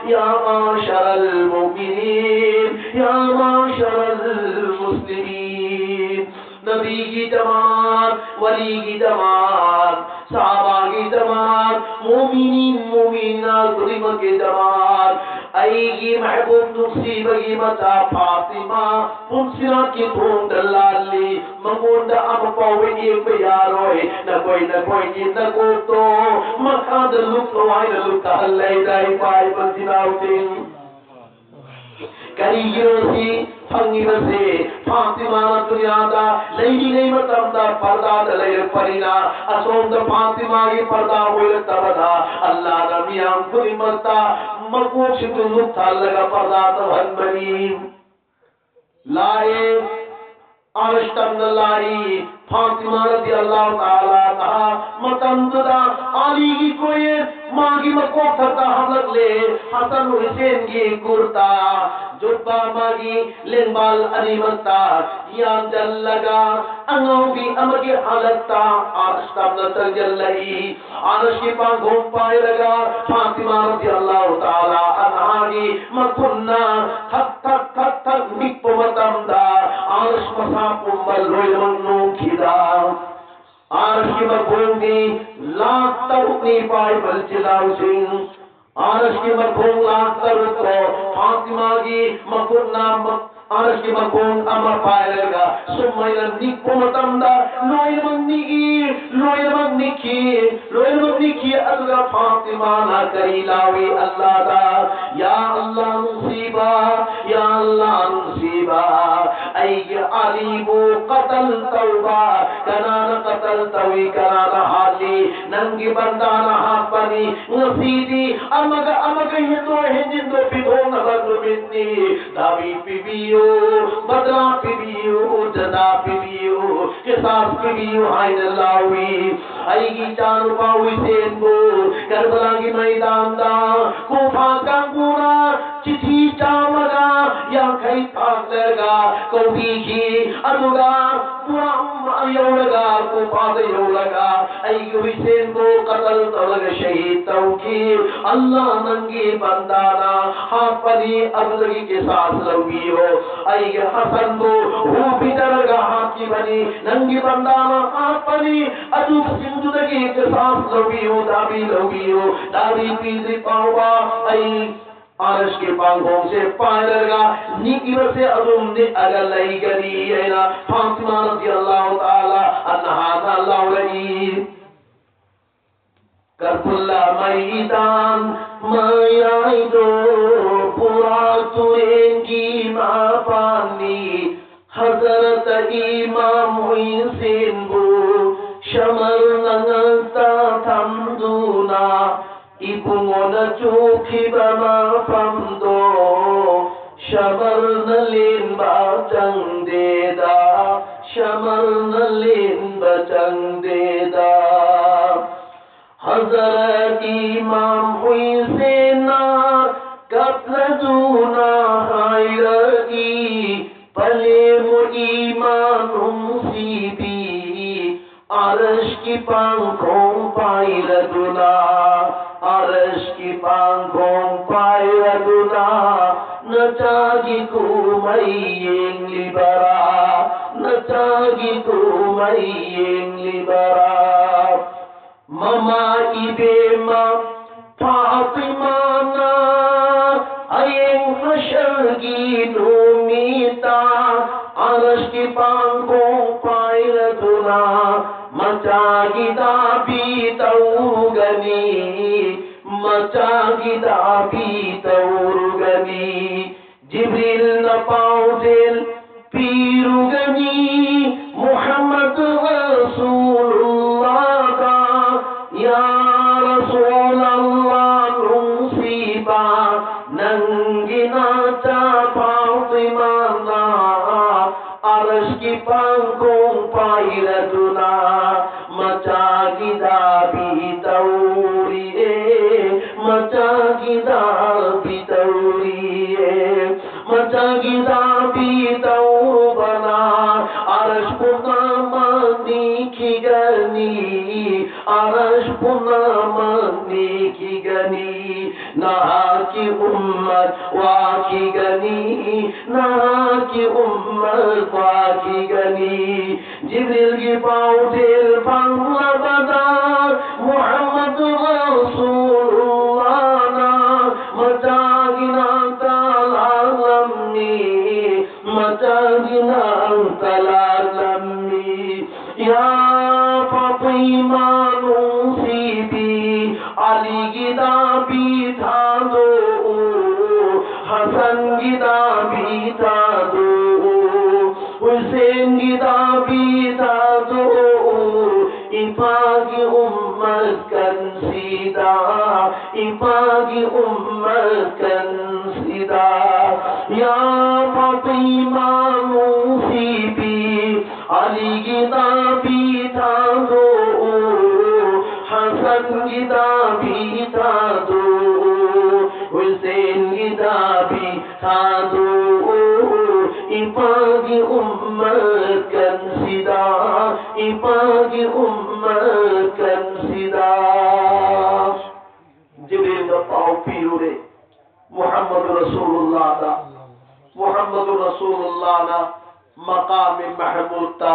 يا معشر المؤمنين، يا معشر المسلمين. ꯅꯕꯤꯒꯤꯗꯃꯛ, ꯋꯥꯂꯤꯒꯤꯗꯃꯛ, ꯁꯍꯥꯕꯥꯒꯤꯗꯃꯛ, ꯃꯨꯃꯤꯅꯤꯟ, ꯃꯨꯃꯤꯅꯥꯠ ꯈꯨꯗꯤꯡꯃꯛꯀꯤꯗꯃꯛ, ꯑꯩꯒꯤ ꯃꯍꯕꯨꯕ ꯅꯨꯡꯁꯤꯕꯒꯤ ꯃꯆꯥ ꯐꯥꯇꯤꯃꯥ ꯄꯨꯟꯁꯤꯔꯥꯠꯀꯤ ꯊꯣꯡꯗ ꯂꯥꯜꯂꯤ, ꯃꯉꯣꯟꯗ ꯑꯃ ꯐꯥꯎꯕ ꯌꯦꯡꯕ ꯌꯥꯔꯣꯏ꯫ ꯅꯈꯣꯏ ꯅꯈꯣꯏꯒꯤ ꯅꯀꯣꯛꯇꯣ ꯃꯈꯥꯗ ꯂꯨꯞꯄꯣ ꯍꯥꯏꯅ ꯂꯨꯞꯊꯍꯜꯂꯦ, ꯏꯄꯥ ꯏꯄꯥ ꯏꯆꯤꯟ ꯏꯅꯥꯎꯁꯤꯡ꯫ ꯀꯔꯤꯒꯤꯅꯣ ꯁꯤ ꯐꯪꯉꯤꯕꯁꯦ? ꯐꯥꯇꯤꯃꯥꯅ ꯗꯨꯅꯤꯌꯥꯗ ꯂꯩꯔꯤꯉꯩ ꯃꯇꯝꯗ ꯄꯔꯗꯥꯗ ꯂꯩꯔꯛꯄꯅꯤꯅ, ꯑꯁꯣꯝꯗ ꯐꯥꯇꯤꯃꯥꯒꯤ ꯄꯔꯗꯥ ꯑꯣꯏꯔꯛꯇꯕꯗ, ꯑꯜꯂꯥꯅ ꯃꯤꯌꯥꯝ ꯈꯨꯗꯤꯡꯃꯛꯇ ꯃꯀꯣꯛꯁꯤꯡꯗꯨ ꯂꯨꯞꯊꯍꯜꯂꯒ ꯄꯔꯗꯥ ꯇꯧꯍꯟꯕꯅꯤ꯫ ꯂꯥꯛꯑꯦ, ꯑꯔꯁ ꯇꯝꯅ ꯂꯥꯛꯏ꯫ ꯐꯥꯇꯤꯃꯥ ꯔꯗꯤꯌꯜꯂꯥꯍꯨ ꯇꯥꯂꯥ ꯑꯟꯍꯥ ꯃꯇꯝꯗꯨꯗ ꯑꯂꯤꯒꯤ ꯀꯣꯌꯦꯠ ꯃꯥꯒꯤ ꯃꯀꯣꯛ ꯊꯛꯇ ꯍꯥꯞꯂꯛꯂꯦ꯫ ꯍꯁꯟ ꯍꯨꯁꯦꯟꯒꯤ ꯀꯨꯔꯇꯥ, ꯖꯨꯕꯥ ꯃꯥꯒꯤ ꯂꯦꯡꯕꯥꯜ ꯑꯅꯤꯃꯛꯇ ꯌꯥꯟꯖꯜꯂꯒ ꯑꯉꯥꯎꯕꯤ ꯑꯃꯒꯤ ꯍꯥꯂꯠꯇ ꯑꯔꯁ ꯇꯝꯅ ꯆꯪꯖꯜꯂꯛꯏ꯫ ꯑꯔꯁꯀꯤ ꯄꯥꯡꯈꯣꯡ ꯄꯥꯏꯔꯒ ꯐꯥꯇꯤꯃꯥ ꯔꯗꯤꯌꯜꯂꯥꯍꯨ ꯇꯥꯂꯥ ꯑꯟꯍꯥꯒꯤ ꯃꯈꯨꯠꯅ ꯊꯛ ꯊꯛ ꯊꯛ ꯊꯛ ꯅꯤꯛꯄ ꯃꯇꯝꯗ ꯑꯔꯁ ꯃꯁꯥ ꯄꯨꯝꯕ ꯂꯣꯏꯅꯃꯛ ꯅꯣꯡꯈꯤꯗ꯫ ꯑꯔꯁꯀꯤ ꯃꯈꯣꯡꯗꯤ ꯂꯥꯈ ꯇꯔꯨꯛꯅꯤ ꯄꯥꯏꯕ ꯏꯆꯤꯜ ꯏꯅꯥꯎꯁꯤꯡ꯫ ꯑꯔꯁꯀꯤ ꯃꯈꯣꯡ ꯂꯥꯈ ꯇꯔꯨꯛꯇꯣ ꯐꯥꯇꯤꯃꯥꯒꯤ ꯃꯈꯨꯠꯅ ꯑꯔꯁꯀꯤ ꯃꯈꯣꯡ ꯑꯃ ꯄꯥꯏꯔꯒ ꯁꯨꯃꯥꯏꯅ ꯅꯤꯛꯄ ꯃꯇꯝꯗ ꯂꯣꯏꯅꯃꯛ ꯅꯤꯛꯏ, ꯂꯣꯏꯅꯃꯛ ꯅꯤꯛꯈꯤ, ꯂꯣꯏꯅꯃꯛ ꯅꯤꯛꯈꯤ꯫ ꯑꯗꯨꯒ ꯐꯥꯇꯤꯃꯥꯅ ꯀꯔꯤ ꯂꯥꯎꯏ? ꯑꯜꯂꯥꯗ, ꯌꯥ ꯇꯧꯕ, ꯀꯅꯥꯅ ꯀꯇꯜ ꯇꯧꯏ, ꯀꯅꯥꯅ ꯍꯥꯠꯂꯤ, ꯅꯪꯒꯤ ꯕꯟꯗꯥꯅ ꯍꯥꯠꯄꯅꯤ꯫ ꯉꯁꯤꯗꯤ ꯑꯃꯒ ꯑꯃꯒ ꯍꯦꯟꯗꯣꯛ ꯍꯦꯟꯖꯤꯟꯗꯣ ꯄꯤꯊꯣꯛꯅꯕ ꯅꯨꯃꯤꯠꯅꯤ꯫ ꯗꯥꯕꯤ ꯄꯤꯕꯤꯌꯨ, ꯕꯗꯂꯥ ꯄꯤꯕꯤꯌꯨ, ꯖꯖꯥ ꯄꯤꯕꯤꯌꯨ, ꯀꯤꯁꯥꯁ ꯄꯤꯕꯤꯌꯨ ꯍꯥꯏꯅ ꯂꯥꯎꯏ꯫ ꯑꯩꯒꯤ ꯏꯆꯥꯅꯨꯄꯥ ꯍꯨꯏꯁꯦꯟꯕꯨ ꯀꯔꯕꯂꯥꯒꯤ ꯃꯩꯗꯥꯟꯗ ꯀꯨꯐꯥ ꯀꯥꯡꯕꯨꯅ ꯆꯤꯊꯤ ꯆꯥꯝꯃꯒ ꯌꯥꯡꯈꯩ ꯐꯥꯛꯂꯒ ꯀꯧꯕꯤꯈꯤ꯫ ꯑꯗꯨꯒ ꯄꯨꯔꯥ ꯌꯧꯔꯒ, ꯀꯨꯐꯥꯗ ꯌꯧꯔꯒ ꯑꯩꯒꯤ ꯍꯨꯏꯁꯦꯟꯕꯨ ꯀꯇꯜ ꯇꯧꯔꯒ ꯁꯍꯤꯗ ꯇꯧꯈꯤ꯫ ꯑꯜꯂꯥꯍ ꯅꯪꯒꯤ ꯕꯟꯗꯥꯅ ꯍꯥꯠꯄꯅꯤ, ꯑꯗꯨꯗꯒꯤ ꯀꯤꯁꯥꯁ ꯂꯧꯕꯤꯌꯣ꯫ ꯑꯩꯒꯤ ꯍꯁꯟꯕꯨ ꯍꯨ ꯄꯤꯖꯔꯒ ꯍꯥꯠꯈꯤꯕꯅꯤ, ꯅꯪꯒꯤ ꯕꯟꯗꯥꯅ ꯍꯥꯠꯄꯅꯤ, ꯑꯗꯨꯁꯤꯡꯗꯨꯗꯒꯤ ꯀꯤꯁꯥꯁ ꯂꯧꯕꯤꯌꯨ, ꯗꯥꯕꯤ ꯂꯧꯕꯤꯌꯨ꯫ ꯗꯥꯕꯤ ꯄꯤꯗ꯭ꯔꯤ ꯐꯥꯎꯕ ꯑꯩ ꯑꯔꯁꯀꯤ ꯄꯥꯡꯈꯣꯡꯁꯦ ꯄꯥꯏꯔꯒ ꯅꯤꯛꯏꯕꯁꯦ ꯑꯗꯨꯝ ꯅꯤꯛꯑꯒ ꯂꯩꯒꯅꯤ ꯍꯥꯏꯅ ꯐꯥꯇꯤꯃꯥ ꯔꯗꯤꯌꯜꯂꯥꯍꯨ ꯇꯥꯂꯥ ꯑꯟꯍꯥꯅ ꯂꯥꯎꯔꯛꯏ꯫ ꯀꯔꯕꯂꯥ ꯃꯩꯗꯥꯟ ꯃꯌꯥꯏꯗꯣ ꯄꯨꯔꯥ ꯇꯨꯔꯦꯟꯒꯤ ꯃꯄꯥꯟꯅꯤ꯫ ꯍꯖꯔꯠ ꯏꯃꯥꯝ ꯍꯨꯏꯁꯦꯟꯕꯨ ꯁꯃꯔꯅ ꯉꯛꯇ ꯊꯝꯗꯨꯅ ꯏꯕꯨꯡꯉꯣꯅ ꯆꯨꯈꯤꯕ ꯃꯐꯝꯗꯣ ꯁꯃꯔꯅ ꯂꯦꯟꯕ ꯆꯪꯗꯦꯗ, ꯁꯃꯔꯅ ꯂꯦꯟꯕ ꯆꯪꯗꯦꯗ꯫ ꯍꯖꯔꯠ ꯏꯃꯥꯝ ꯍꯨꯏꯁꯦꯟꯅ ꯀꯞꯂꯗꯨꯅ ꯍꯥꯏꯔꯛꯏ, ꯄꯂꯦꯝ ꯏꯃꯥ ꯅꯨꯡꯁꯤꯕꯤ, ꯑꯔꯁꯀꯤ ꯄꯥꯡꯈꯣꯡ ꯄꯥꯏꯔꯗꯨꯅ, ꯑꯔꯁꯀꯤ ꯄꯥꯡꯈꯣꯡ ꯄꯥꯏꯔꯗꯨꯅ, ꯅꯆꯥꯒꯤ ꯀꯨꯝꯍꯩ ꯌꯦꯡꯂꯤꯕꯔꯥ, ꯅꯆꯥꯒꯤ ꯀꯨꯝꯍꯩ ꯌꯦꯡꯂꯤꯕꯔꯥ? ꯃꯃꯥ ꯏꯕꯦꯝꯃ ꯐꯥꯇꯤꯃꯥꯅ ꯍꯌꯦꯡ ꯍꯁꯔꯒꯤ ꯅꯨꯃꯤꯠꯇ ꯑꯔꯁꯀꯤ ꯄꯥꯡꯈꯣꯡ ꯄꯥꯏꯔꯗꯨꯅ ꯃꯆꯥꯒꯤ ꯗꯥꯕꯤ ꯇꯧꯔꯨꯒꯅꯤ, ꯃꯆꯥꯒꯤ ꯗꯥꯕꯤ ꯇꯧꯔꯨꯒꯅꯤ꯫ ꯖꯤꯕ꯭ꯔꯤꯜꯅ ꯄꯥꯎꯖꯦꯜ ꯄꯤꯔꯨꯒꯅꯤ, ꯃꯨꯍꯝꯃꯗ ꯅꯪꯒꯤ ꯅꯆꯥ ꯐꯥꯇꯤꯃꯥꯅ ꯑꯔꯁꯀꯤ ꯄꯥꯡꯈꯣꯡ ꯄꯥꯏꯔꯗꯨꯅ ꯃꯆꯥꯒꯤ ꯗꯥꯕꯤ ꯇꯧꯔꯤꯌꯦ, ꯃꯆꯥꯒꯤ ꯗꯥꯕꯤ ꯇꯧꯔꯤꯌꯦ꯫ ꯃꯆꯥꯒꯤ ꯗꯥꯕꯤ ꯇꯧꯔꯨꯕꯅ ꯑꯔꯁ ꯄꯨꯝꯅꯃꯛ ꯅꯤꯛꯈꯤꯒꯅꯤ, ꯑꯔꯁ ꯄꯨꯝꯅꯃꯛ ꯅꯤꯛꯈꯤꯒꯅꯤ꯫ ꯅꯍꯥꯛꯀꯤ ꯎꯝꯃꯠ ꯋꯥꯈꯤꯒꯅꯤ, ꯅꯍꯥꯛꯀꯤ ꯎꯝꯃꯠ ꯋꯥꯈꯤꯒꯅꯤ꯫ ꯖꯤꯕ꯭ꯔꯤꯜꯒꯤ ꯄꯥꯎꯖꯦꯜ ꯐꯪꯂꯕꯗ ꯃꯨꯍꯝꯃꯗ ꯔꯁꯨꯂꯨꯜꯂꯥꯍꯅ ꯃꯆꯥꯒꯤ ꯅꯥꯛꯇ ꯂꯥꯛꯂꯝꯃꯤ, ꯃꯆꯥꯒꯤ ꯅꯥꯛꯇ ꯂꯥꯛꯂꯝꯃꯤ꯫ ꯌꯥ ꯐꯥꯇꯤꯃꯥ ꯅꯨꯡꯁꯤꯕꯤ, ꯑꯂꯤꯒꯤ ꯗꯥꯕꯤ ꯊꯥꯗꯣꯛꯎ, ꯍꯁꯟꯒꯤ ꯗꯥꯕꯤ ꯊꯥꯗꯣꯛꯎ, ꯍꯨꯁꯦꯟꯒꯤ ꯗꯥꯕꯤ ꯊꯥꯗꯣꯛꯎ꯫ ꯏꯄꯥꯒꯤ ꯎꯝꯃꯠ ꯀꯟꯁꯤꯗ, ꯏꯄꯥꯒꯤ ꯎꯝꯃꯠ ꯀꯟꯁꯤꯗ꯫ ꯌꯥ ꯐꯥꯇꯤꯃꯥ ꯅꯨꯡꯁꯤꯕꯤ, ꯑꯂꯤꯒꯤ ꯗꯥꯕꯤ ꯊꯥꯗꯣꯛꯎ, ꯍꯁꯟꯒꯤ ꯗꯥꯕꯤ ꯊꯥꯗꯣꯛꯎ, ꯍꯨꯁꯦꯟꯒꯤ ꯗꯥꯕꯤ ꯊꯥꯗꯣꯛꯎ꯫ ꯏꯄꯥꯒꯤ ꯎꯝꯃꯠ ꯀꯟꯁꯤꯗ, ꯏꯄꯥꯒꯤ ꯎꯝꯃꯠ ꯀꯟꯁꯤꯗ꯫ ꯖꯤꯕ꯭ꯔꯤꯜꯅ ꯄꯥꯎ ꯄꯤꯔꯨꯔꯦ ꯃꯨꯍꯝꯃꯗꯨ ꯔꯁꯨꯂꯨꯜꯂꯥꯍꯗ꯫ ꯃꯨꯍꯝꯃꯗꯨ ꯔꯁꯨꯂꯨꯜꯂꯥꯍꯅ ꯃꯀꯥꯃꯤ ꯃꯍꯃꯨꯗꯇ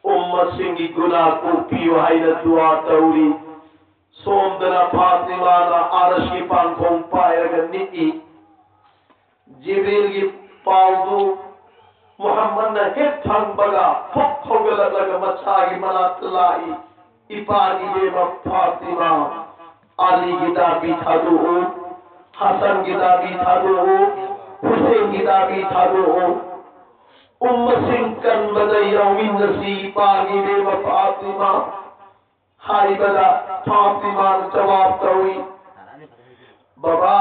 ꯎꯝꯃꯠꯁꯤꯡꯒꯤ ꯒꯨꯅꯥ ꯀꯣꯛꯄꯤꯌꯨ ꯍꯥꯏꯅ ꯗꯨꯋꯥ ꯇꯧꯔꯤ꯫ ꯁꯣꯝꯗꯅ ꯐꯥꯇꯤꯃꯥꯅ ꯑꯔꯁꯀꯤ ꯄꯥꯡꯈꯣꯡ ꯄꯥꯏꯔꯒ ꯅꯤꯛꯏ꯫ ꯖꯤꯕ꯭ꯔꯤꯜꯒꯤ ꯄꯥꯎꯗꯨ ꯃꯨꯍꯝꯃꯗꯅ ꯍꯦꯛ ꯐꯪꯕꯒ ꯐꯨꯛ ꯍꯧꯒꯠꯂꯛꯂꯒ ꯃꯆꯥꯒꯤ ꯃꯅꯥꯛꯇ ꯂꯥꯛꯏ꯫ ꯏꯄꯥꯒꯤ ꯏꯕꯦꯝꯃ ꯐꯥꯇꯤꯃꯥ, ꯑꯂꯤꯒꯤ ꯗꯥꯕꯤ ꯊꯥꯗꯣꯛꯎ, ꯍꯁꯟꯒꯤ ꯗꯥꯕꯤ ꯊꯥꯗꯣꯛꯎ, ꯍꯨꯁꯦꯟꯒꯤ ꯗꯥꯕꯤ ꯊꯥꯗꯣꯛꯎ꯫ ꯎꯝꯃꯁꯤꯡ ꯀꯟꯕꯗ ꯌꯥꯎꯃꯤꯟꯅꯁꯤ, ꯏꯄꯥꯒꯤ ꯏꯕꯦꯝꯃ ꯐꯥꯇꯤꯃꯥ꯫ ꯍꯥꯏꯕꯗ ꯐꯥꯇꯤꯃꯥꯅ ꯖꯋꯥꯕ ꯇꯧꯏ, "ꯕꯕꯥ,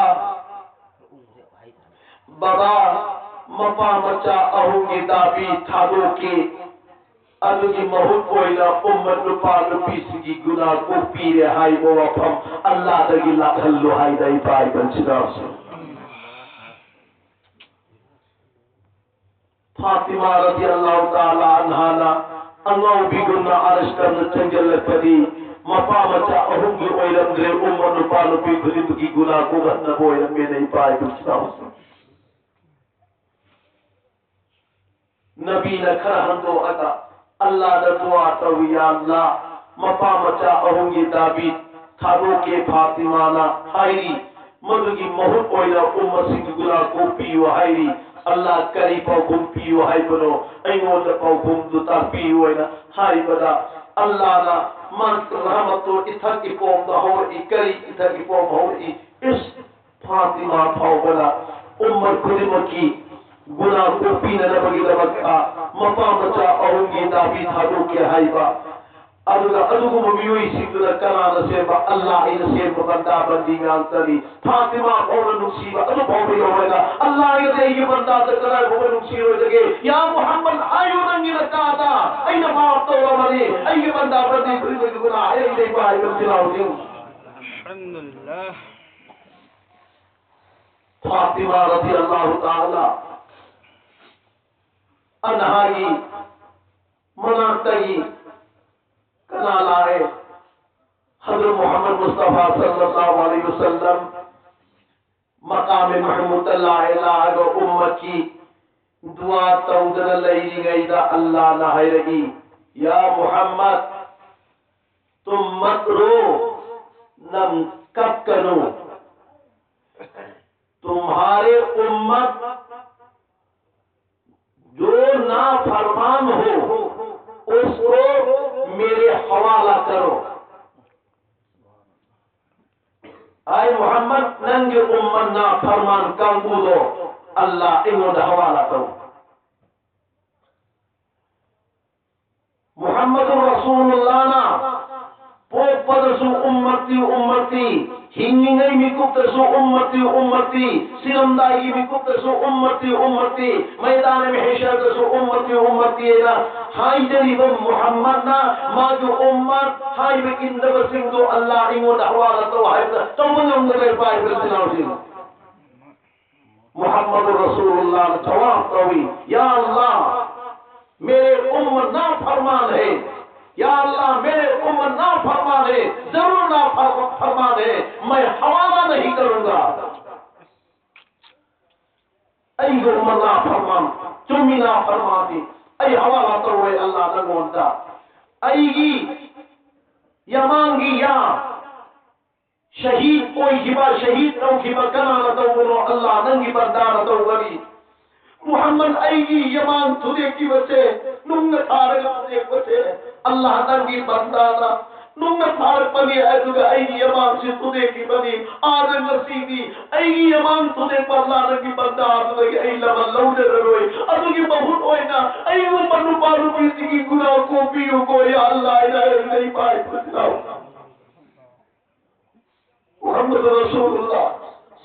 ꯕꯕꯥ, ꯃꯄꯥ ꯃꯆꯥ ꯑꯍꯨꯝꯒꯤ ꯗꯥꯕꯤ ꯊꯥꯗꯣꯛꯈꯤ꯫ ꯑꯗꯨꯒꯤ ꯃꯍꯨꯠ ꯑꯣꯏꯅ ꯎꯝꯃꯠ ꯅꯨꯄꯥ ꯅꯨꯄꯤꯁꯤꯡꯒꯤ ꯒꯨꯅꯥ ꯀꯣꯛꯄꯤꯔꯦ ꯍꯥꯏꯕ ꯋꯥꯐꯝ ꯑꯜꯂꯥꯗꯒꯤ ꯂꯥꯛꯍꯜꯂꯨ ꯍꯥꯏꯅ ꯏꯄꯥ ꯏꯆꯤꯟ ꯏꯅꯥꯎꯁꯤꯡ꯫ ꯐꯥꯇꯤꯃꯥ ꯔꯗꯤꯌꯜꯂꯥꯍꯨ ꯇꯥꯂꯥ ꯑꯟꯍꯥꯅ ꯑꯉꯥꯎꯕꯤꯒꯨꯝꯅ ꯑꯔꯁ ꯇꯝꯅ ꯆꯪꯁꯤꯜꯂꯛꯄꯗꯤ ꯃꯄꯥ ꯃꯆꯥ ꯑꯍꯨꯝꯒꯤ ꯑꯣꯏꯔꯝꯗ꯭ꯔꯦ, ꯎꯝꯃꯠ ꯅꯨꯄꯥ ꯅꯨꯄꯤ ꯈꯨꯗꯤꯡꯃꯛꯀꯤ ꯒꯨꯅꯥ ꯀꯣꯛꯍꯟꯅꯕ ꯑꯣꯏꯔꯝꯃꯦꯅ ꯏꯄꯥ ꯏꯆꯤꯟ ꯏꯅꯥꯎꯁꯤꯡ꯫ ꯅꯕꯤꯅ ꯈꯔ ꯍꯟꯗꯣꯛꯑꯒ ꯑꯜꯂꯥꯗ ꯗꯨꯋꯥ ꯇꯧꯏ, "ꯌꯥ ꯑꯜꯂꯥ, ꯃꯄꯥ ꯃꯆꯥ ꯑꯍꯨꯝꯒꯤ ꯗꯥꯕꯤ ꯊꯥꯗꯣꯛꯀꯦ ꯐꯥꯇꯤꯃꯥꯅ ꯍꯥꯏꯔꯤ, ꯃꯗꯨꯒꯤ ꯃꯍꯨꯠ ꯑꯣꯏꯅ ꯎꯝꯃꯠꯁꯤꯡꯒꯤ ꯒꯨꯅꯥ ꯀꯣꯛꯄꯤꯌꯨ ꯍꯥꯏꯔꯤ꯫ ꯑꯜꯂꯥ, ꯀꯔꯤ ꯄꯥꯎꯈꯨꯝ ꯄꯤꯌꯨ ꯍꯥꯏꯕꯅꯣ? ꯑꯩꯉꯣꯟꯗ ꯄꯥꯎꯈꯨꯝꯗꯨ ꯇꯥꯛꯄꯤꯌꯨ" ꯍꯥꯏꯅ ꯍꯥꯏꯕꯗ, ꯑꯜꯂꯥꯅ ꯃꯥ ꯔꯍꯃꯠꯇꯨ ꯏꯊꯛ ꯏꯄꯣꯝꯗ ꯍꯧꯔꯛꯏ꯫ ꯀꯔꯤ ꯏꯊꯛ ꯏꯄꯣꯝ ꯍꯧꯔꯛꯏ? ꯏꯁ, ꯐꯥꯇꯤꯃꯥ ꯐꯥꯎꯕꯅ ꯎꯝꯃꯠ ꯈꯨꯗꯤꯡꯃꯛꯀꯤ ꯒꯨꯅꯥ ꯀꯣꯛꯄꯤꯅꯅꯕꯒꯤꯗꯃꯛꯇ ꯃꯄꯥ ꯃꯆꯥ ꯑꯍꯨꯝꯒꯤ ꯗꯥꯕꯤ ꯊꯥꯗꯣꯛꯀꯦ ꯍꯥꯏꯕ꯫ ꯑꯗꯨꯒ ꯑꯗꯨꯒꯨꯝꯕ ꯃꯤꯑꯣꯏꯁꯤꯡꯗꯨꯅ ꯀꯅꯥꯅ ꯁꯦꯝꯕ? ꯑꯜꯂꯥ ꯑꯩꯅ ꯁꯦꯝꯕ ꯕꯟꯗꯥ ꯕꯟꯗꯤ ꯉꯥꯛꯇꯅꯤ꯫ ꯐꯥꯇꯤꯃꯥ ꯐꯥꯎꯅ ꯅꯨꯡꯁꯤꯕ ꯑꯗꯨ ꯐꯥꯎꯕ ꯌꯧꯔꯒ, "ꯑꯜꯂꯥ ꯑꯩꯅꯗꯤ ꯑꯩꯒꯤ ꯕꯟꯗꯥꯗ ꯀꯗꯥꯏ ꯐꯥꯎꯕ ꯅꯨꯡꯁꯤꯔꯣꯏꯗꯒꯦ? ꯌꯥ ꯃꯨꯍꯝꯃꯗ, ꯍꯥꯏꯌꯨ ꯅꯪꯒꯤ ꯅꯀꯥꯗ, ꯑꯩꯅ ꯃꯥꯐ ꯇꯧꯔꯕꯅꯤ, ꯑꯩꯒꯤ ꯕꯟꯗꯥ ꯕꯟꯗꯤ ꯈꯨꯗꯤꯡꯃꯛꯀꯤ ꯒꯨꯅꯥ ꯑꯩ ꯂꯩꯕ" ꯍꯥꯏꯕ ꯐꯤꯔꯥꯎꯅꯤꯡ꯫ الحمد لله. ꯐꯥꯇꯤꯃꯥ ꯔꯗꯤꯌꯜꯂꯥꯍꯨ ꯇꯥꯂꯥ ꯑꯟꯍꯥꯒꯤ ꯃꯅꯥꯛꯇꯒꯤ ꯀꯅꯥ ꯂꯥꯛꯑꯦ? ꯍꯖꯔꯠ ꯃꯨꯍꯝꯃꯗ ꯃꯨꯁꯇꯐꯥ ꯁꯜꯂꯜꯂꯥꯍꯨ ꯑꯂꯩꯍꯤ ꯋꯁꯜꯂꯝ ꯃꯀꯥꯃꯦ ꯃꯍꯃꯨꯗꯇ ꯂꯥꯛꯑꯦ꯫ ꯂꯥꯛꯑꯒ ꯎꯝꯃꯠꯀꯤ ꯗꯨꯋꯥ ꯇꯧꯗꯅ ꯂꯩꯔꯤꯉꯩꯗ ꯑꯜꯂꯥꯅ ꯍꯥꯏꯔꯛꯏ, "ꯌꯥ ꯃꯨꯍꯝꯃꯗ, ꯇꯨꯝ ꯃꯠ ꯔꯣ, ꯅꯪ ꯀꯞꯀꯅꯨ꯫ ꯇꯨꯝꯍꯥꯔꯦ ꯎꯝꯃꯠ ꯖꯣ ꯅꯥꯐꯔमान हो, उसको मेरे हवाला करो।" ꯑꯩ ꯃꯨꯍꯝꯃꯗ, ꯅꯪꯒꯤ ꯎꯝꯃꯠ ꯅꯥꯐꯔꯃꯥꯟ ꯀꯥꯡꯕꯨꯗꯣ ꯑꯜꯂꯥ ꯑꯩꯉꯣꯟꯗ ꯍꯋꯥꯂꯥ ꯇꯧ꯫ ꯃꯨꯍꯝꯃꯗꯨꯔ ꯔꯁꯨꯂꯨꯜꯂꯥꯍꯅ ꯄꯣꯛꯄꯗꯁꯨ "ꯎꯝꯃꯇꯤ, ꯎꯝꯃꯇꯤ", ꯍꯤꯡꯂꯤꯉꯩ ꯃꯤꯀꯨꯞꯇꯁꯨ "ꯎꯝꯃꯇꯤ, ꯎꯝꯃꯇꯤ", ꯁꯤꯔꯝꯗꯥꯏꯒꯤ ꯃꯤꯀꯨꯞꯇꯁꯨ "ꯎꯝꯃꯇꯤ, ꯎꯝꯃꯇꯤ", ꯃꯩꯗꯥꯅ ꯃꯍꯦꯁꯔꯗꯁꯨ "ꯎꯝꯃꯇꯤ, ꯎꯝꯃꯇꯤ" ꯍꯥꯏꯅ ꯍꯥꯏꯖꯔꯤꯕ ꯃꯨꯍꯝꯃꯗꯅ ꯃꯥꯒꯤ ꯎꯝꯃꯠ ꯍꯥꯏꯕ ꯏꯟꯗꯕꯁꯤꯡꯗꯨ "ꯑꯜꯂꯥꯍ, ꯑꯩꯉꯣꯟꯗ ꯍꯋꯥꯂꯥ ꯇꯧ" ꯍꯥꯏꯕꯗ ꯇꯧꯕ ꯉꯝꯒꯗ꯭ꯔꯥ, ꯏꯄꯥ ꯏꯄꯨ ꯏꯆꯤꯟ ꯏꯅꯥꯎꯁꯤꯡ? ꯃꯨꯍꯝꯃꯗꯨ ꯔꯁꯨꯂꯨꯜꯂꯥꯍꯅ ꯖꯋꯥꯕ ꯇꯧꯏ, "ꯌꯥ ꯑꯜꯂꯥꯍ, मेरे उम्मत नाफरमान है, या अल्लाह, मेरे उम्मत नाफरमान है, जरूर नाफरमान है, मैं हवाला नहीं करूंगा।" ꯑꯩꯒꯤ ꯎꯝꯃꯠ ꯅꯥꯐꯔꯃꯥꯟ, ꯆꯨꯝꯃꯤ ꯅꯥꯐꯔꯃꯥꯟꯅꯤ꯫ ꯑꯩ ꯍꯋꯥꯂꯥ ꯇꯧꯔꯣꯏ ꯑꯜꯂꯥꯍ ꯅꯪꯉꯣꯟꯗ꯫ ꯑꯩꯒꯤ ꯌꯥꯃꯥꯡꯒꯤ ꯌꯥ ꯁꯍꯤꯗ ꯑꯣꯏꯈꯤꯕ, ꯁꯍꯤꯗ ꯇꯧꯈꯤꯕ ꯀꯅꯥꯅ ꯇꯧꯕꯅꯣ? ꯑꯜꯂꯥꯍ ꯅꯪꯒꯤ ꯕꯟꯗꯥꯅ ꯇꯧꯒꯅꯤ꯫ ꯃꯨꯍꯝꯃꯗ, ꯑꯩꯒꯤ ꯌꯥꯃꯥꯡ ꯊꯨꯗꯦꯛꯈꯤꯕꯁꯦ, ꯅꯨꯡꯅ ꯊꯥꯔꯒ ꯊꯨꯗꯦꯛꯄꯁꯦ, ꯑꯜꯂꯥꯍ ꯅꯪꯒꯤ ꯕꯟꯗꯥꯅ ꯅꯨꯡꯅ ꯊꯥꯔꯛꯄꯅꯤ꯫ ꯑꯗꯨꯒ ꯑꯩꯒꯤ ꯌꯥꯃꯥꯡꯁꯤ ꯊꯨꯗꯦꯛꯈꯤꯕꯅꯤ꯫ ꯑꯥꯗ ꯉꯁꯤꯗꯤ ꯑꯩꯒꯤ ꯌꯥꯃꯥꯡ ꯊꯨꯗꯦꯛꯄ ꯑꯜꯂꯥꯍ ꯅꯪꯒꯤ ꯕꯟꯗꯥ ꯑꯗꯨꯗꯒꯤ ꯑꯩ ꯂꯃꯟ ꯂꯧꯖꯔꯔꯣꯏ꯫ ꯑꯗꯨꯒꯤ ꯃꯍꯨꯠ ꯑꯣꯏꯅ ꯑꯩꯒꯨꯝꯕ ꯅꯨꯄꯥ ꯅꯨꯄꯤꯁꯤꯡꯒꯤ ꯒꯨꯅꯥꯍ ꯀꯣꯛꯄꯤꯌꯨꯀꯣ, ꯌꯥ ꯑꯜꯂꯥꯍ, ꯏꯂꯥꯍꯤ, ꯏꯄꯥ ꯏꯄꯨꯁꯤꯡ꯫ ꯃꯨꯍꯝꯃꯗ ꯔꯁꯨꯂꯨꯜꯂꯥꯍ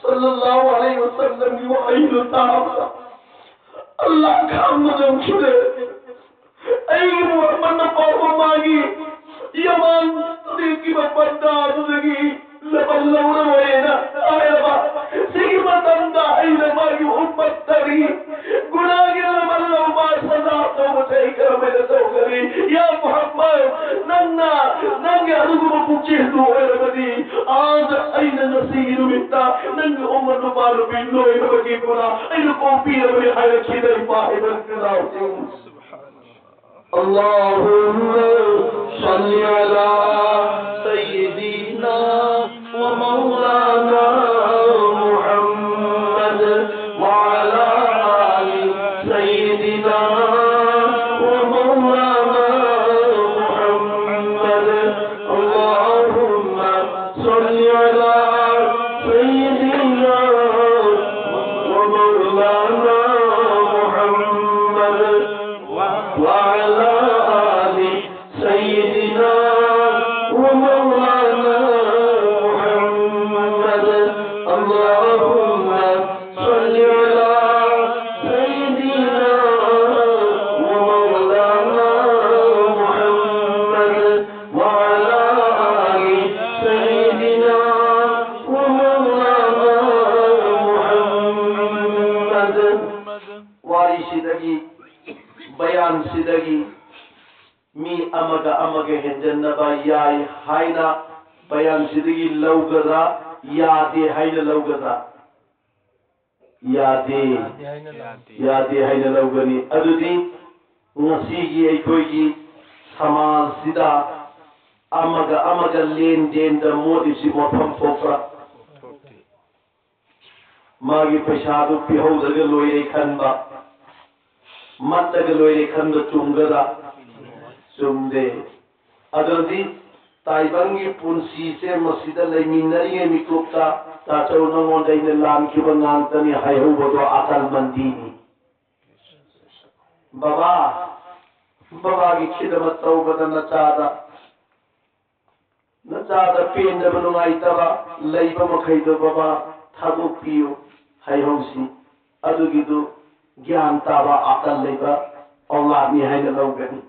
ꯁꯜꯂꯜꯂꯥꯍꯨ ꯑꯂꯩꯍꯤ ꯋꯁꯜꯂꯝꯒꯤ ꯋꯥꯍꯩꯗꯨ ꯇꯥꯕꯗ ꯑꯜꯂꯥꯍ ꯈꯥꯡꯕ ꯉꯝꯈꯤꯗꯦ꯫ ꯑꯩꯒꯤ ꯃꯨꯍꯝꯃꯗꯅ ꯄꯥꯎꯕ ꯃꯥꯒꯤ ꯌꯥꯃꯥꯡ ꯇꯨꯔꯦꯜꯒꯤ ꯃꯄꯥꯟꯗ ꯑꯗꯨꯗꯒꯤ ꯂꯃꯟ ꯂꯧꯔꯔꯣꯏꯅ ꯍꯥꯏꯔꯕ꯫ ꯁꯤꯒꯤ ꯃꯇꯝꯗ ꯑꯩꯅ ꯃꯥꯒꯤ ꯎꯝꯃꯠ ꯇꯔꯤ ꯒꯨꯅꯥꯒꯤ ꯂꯃꯟ ꯂꯧꯕ ꯁꯖꯥ ꯇꯧꯕꯁꯦ ꯑꯩ ꯀꯔꯝꯍꯥꯏꯅ ꯇꯧꯒꯅꯤ? ꯌꯥ ꯃꯨꯍꯝꯃꯗ, ꯅꯪꯅ, ꯅꯪꯒꯤ ꯑꯗꯨꯒꯨꯝꯕ ꯄꯨꯛꯆꯦꯜꯗꯨ ꯑꯣꯏꯔꯕꯗꯤ, ꯑꯥꯗ ꯑꯩꯅ ꯉꯁꯤꯒꯤ ꯅꯨꯃꯤꯠꯇ ꯅꯪꯒꯤ ꯎꯝꯃꯠ ꯅꯨꯄꯥ ꯅꯨꯄꯤ ꯂꯣꯏꯅꯃꯛꯀꯤ ꯒꯨꯅꯥ ꯑꯩꯅ ꯀꯣꯛꯄꯤꯔꯕꯅꯤ ꯍꯥꯏꯔꯛꯈꯤꯗꯦ, ꯏꯄꯥ ꯏꯕꯟ ꯏꯅꯥꯎꯁꯤꯡ꯫ اللهم صل على سيدنا ومولانا محمد وعلى آل سيدنا ومولانا محمد. اللهم صل على سيدنا ومولانا محمد وعلى آل سيدنا ومولانا محمد. ꯁꯤꯗꯒꯤ, ꯕꯌꯥꯟꯁꯤꯗꯒꯤ ꯃꯤ ꯑꯃꯒ ꯑꯃꯒ ꯍꯦꯟꯖꯟꯅꯕ ꯌꯥꯏ ꯍꯥꯏꯅ ꯕꯌꯥꯟꯁꯤꯗꯒꯤ ꯂꯧꯒꯗ꯭ꯔꯥ, ꯌꯥꯗꯦ ꯍꯥꯏꯅ ꯂꯧꯒꯗ꯭ꯔꯥ? ꯌꯥꯗꯦ꯫ ꯌꯥꯗꯦ ꯍꯥꯏꯅ ꯂꯧ- ꯌꯥꯗꯦ ꯍꯥꯏꯅ ꯂꯧꯒꯅꯤ꯫ ꯑꯗꯨꯗꯤ ꯉꯁꯤꯒꯤ ꯑꯩꯈꯣꯏꯒꯤ ꯁꯃꯥꯖꯁꯤꯗ ꯑꯃꯒ ꯑꯃꯒ ꯂꯦꯟꯗꯦꯟꯗ ꯃꯣꯠꯂꯤꯁꯤ ꯃꯣꯠꯐꯝ ꯊꯣꯛꯄ꯭ꯔꯥ? ꯊꯣꯛꯇꯦ꯫ ꯃꯥꯒꯤ ꯄꯩꯁꯥꯗꯨ ꯄꯤꯍꯧꯗ꯭ꯔꯒ ꯂꯣꯏꯔꯦ ꯈꯟꯕ, ꯃꯠꯇꯒ ꯂꯣꯏꯔꯦ ꯈꯟꯕ ꯆꯨꯝꯒꯗ꯭ꯔꯥ? ꯆꯨꯝꯗꯦ꯫ ꯑꯗꯨꯗꯤ ꯇꯥꯏꯕꯪꯒꯤ ꯄꯨꯟꯁꯤꯁꯦ ꯃꯁꯤꯗ ꯂꯩꯃꯤꯟꯅꯔꯤꯉꯩ ꯃꯤꯀꯨꯞꯇ ꯇꯥꯆꯧ ꯅꯉꯣꯟꯗ ꯑꯩꯅ ꯂꯥꯟꯈꯤꯕ ꯉꯥꯛꯇꯅꯤ ꯍꯥꯏꯍꯧꯕꯗꯣ ꯑꯀꯜ ꯃꯟꯗꯤꯅꯤ꯫ ꯕꯕꯥ, ꯕꯕꯥꯒꯤ ꯈꯤꯗꯃꯠ ꯇꯧꯕꯗ ꯅꯆꯥꯗ, ꯅꯆꯥꯗ ꯄꯦꯟꯗꯕ ꯅꯨꯡꯉꯥꯏꯇꯕ ꯂꯩꯕ ꯃꯈꯩꯗꯣ ꯕꯕꯥ ꯊꯥꯗꯣꯛꯄꯤꯌꯨ ꯍꯥꯏꯍꯧꯁꯤ꯫ ꯑꯗꯨꯒꯤꯗꯨ ꯒ꯭ꯌꯥꯟ ꯇꯥꯕ ꯑꯀꯜ ꯂꯩꯕ ꯑꯧꯂꯥꯗꯅꯤ ꯍꯥꯏꯅ ꯂꯧꯒꯅꯤ꯫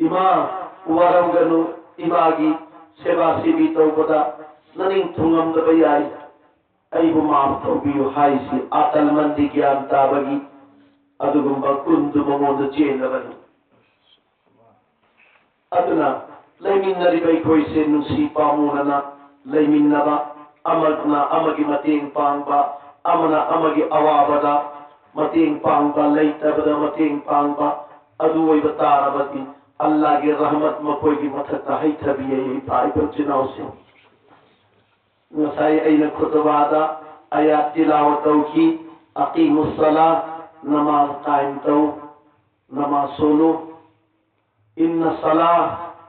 ꯏꯃꯥ ꯋꯥꯔꯧꯒꯅꯨ, ꯏꯃꯥꯒꯤ ꯁꯦꯕꯥ ꯁꯤꯕꯤ ꯇꯧꯕꯗ ꯅꯅꯤꯡ ꯊꯨꯡꯉꯝꯗꯕ ꯌꯥꯏ, ꯑꯩꯕꯨ ꯃꯥꯐ ꯇꯧꯕꯤꯌꯨ ꯍꯥꯏꯁꯤ ꯑꯀꯜ ꯃꯟꯗꯤ ꯒ꯭ꯌꯥꯟ ꯇꯥꯕꯒꯤ ꯑꯗꯨꯒꯨꯝꯕ ꯒꯨꯟꯗꯨ ꯃꯉꯣꯟꯗ ꯆꯦꯜꯂꯕꯅꯤ꯫ ꯑꯗꯨꯅ ꯂꯩꯃꯤꯟꯅꯔꯤꯕ ꯑꯩꯈꯣꯏꯁꯦ ꯅꯨꯡꯁꯤ ꯄꯥꯝꯃꯨꯅꯅ ꯂꯩꯃꯤꯟꯅꯕ, ꯑꯃꯅ ꯑꯃꯒꯤ ꯃꯇꯦꯡ ꯄꯥꯡꯕ, ꯑꯃꯅ ꯑꯃꯒꯤ ꯑꯋꯥꯕꯗ ꯃꯇꯦꯡ ꯄꯥꯡꯕ, ꯂꯩꯇꯕꯗ ꯃꯇꯦꯡ ꯄꯥꯡꯕ, ꯑꯗꯨ ꯑꯣꯏꯕ ꯇꯥꯔꯕꯗꯤ ꯑꯜꯂꯥꯍꯒꯤ ꯔꯍꯃꯠ ꯃꯈꯣꯏꯒꯤ ꯃꯊꯛꯇ ꯍꯩꯊꯕꯤ ꯌꯥꯏ꯫ ꯏꯄꯥ ꯏꯄꯨ ꯏꯆꯤꯟ ꯏꯅꯥꯎꯁꯤꯡ, ꯉꯁꯥꯏ ꯑꯩꯅ ꯈꯨꯇꯕꯥꯗ ꯑꯌꯥꯠ ꯇꯤꯂꯥꯋ ꯇꯧꯈꯤ, "ꯑꯀꯤꯃꯨ ꯁꯂꯥ", ꯅꯃꯥꯖ ꯀꯥꯏꯝ ꯇꯧ, ꯅꯃꯥꯖ ꯁꯣꯜꯂꯨ꯫ "ꯏꯟꯅ ꯁꯂꯥ",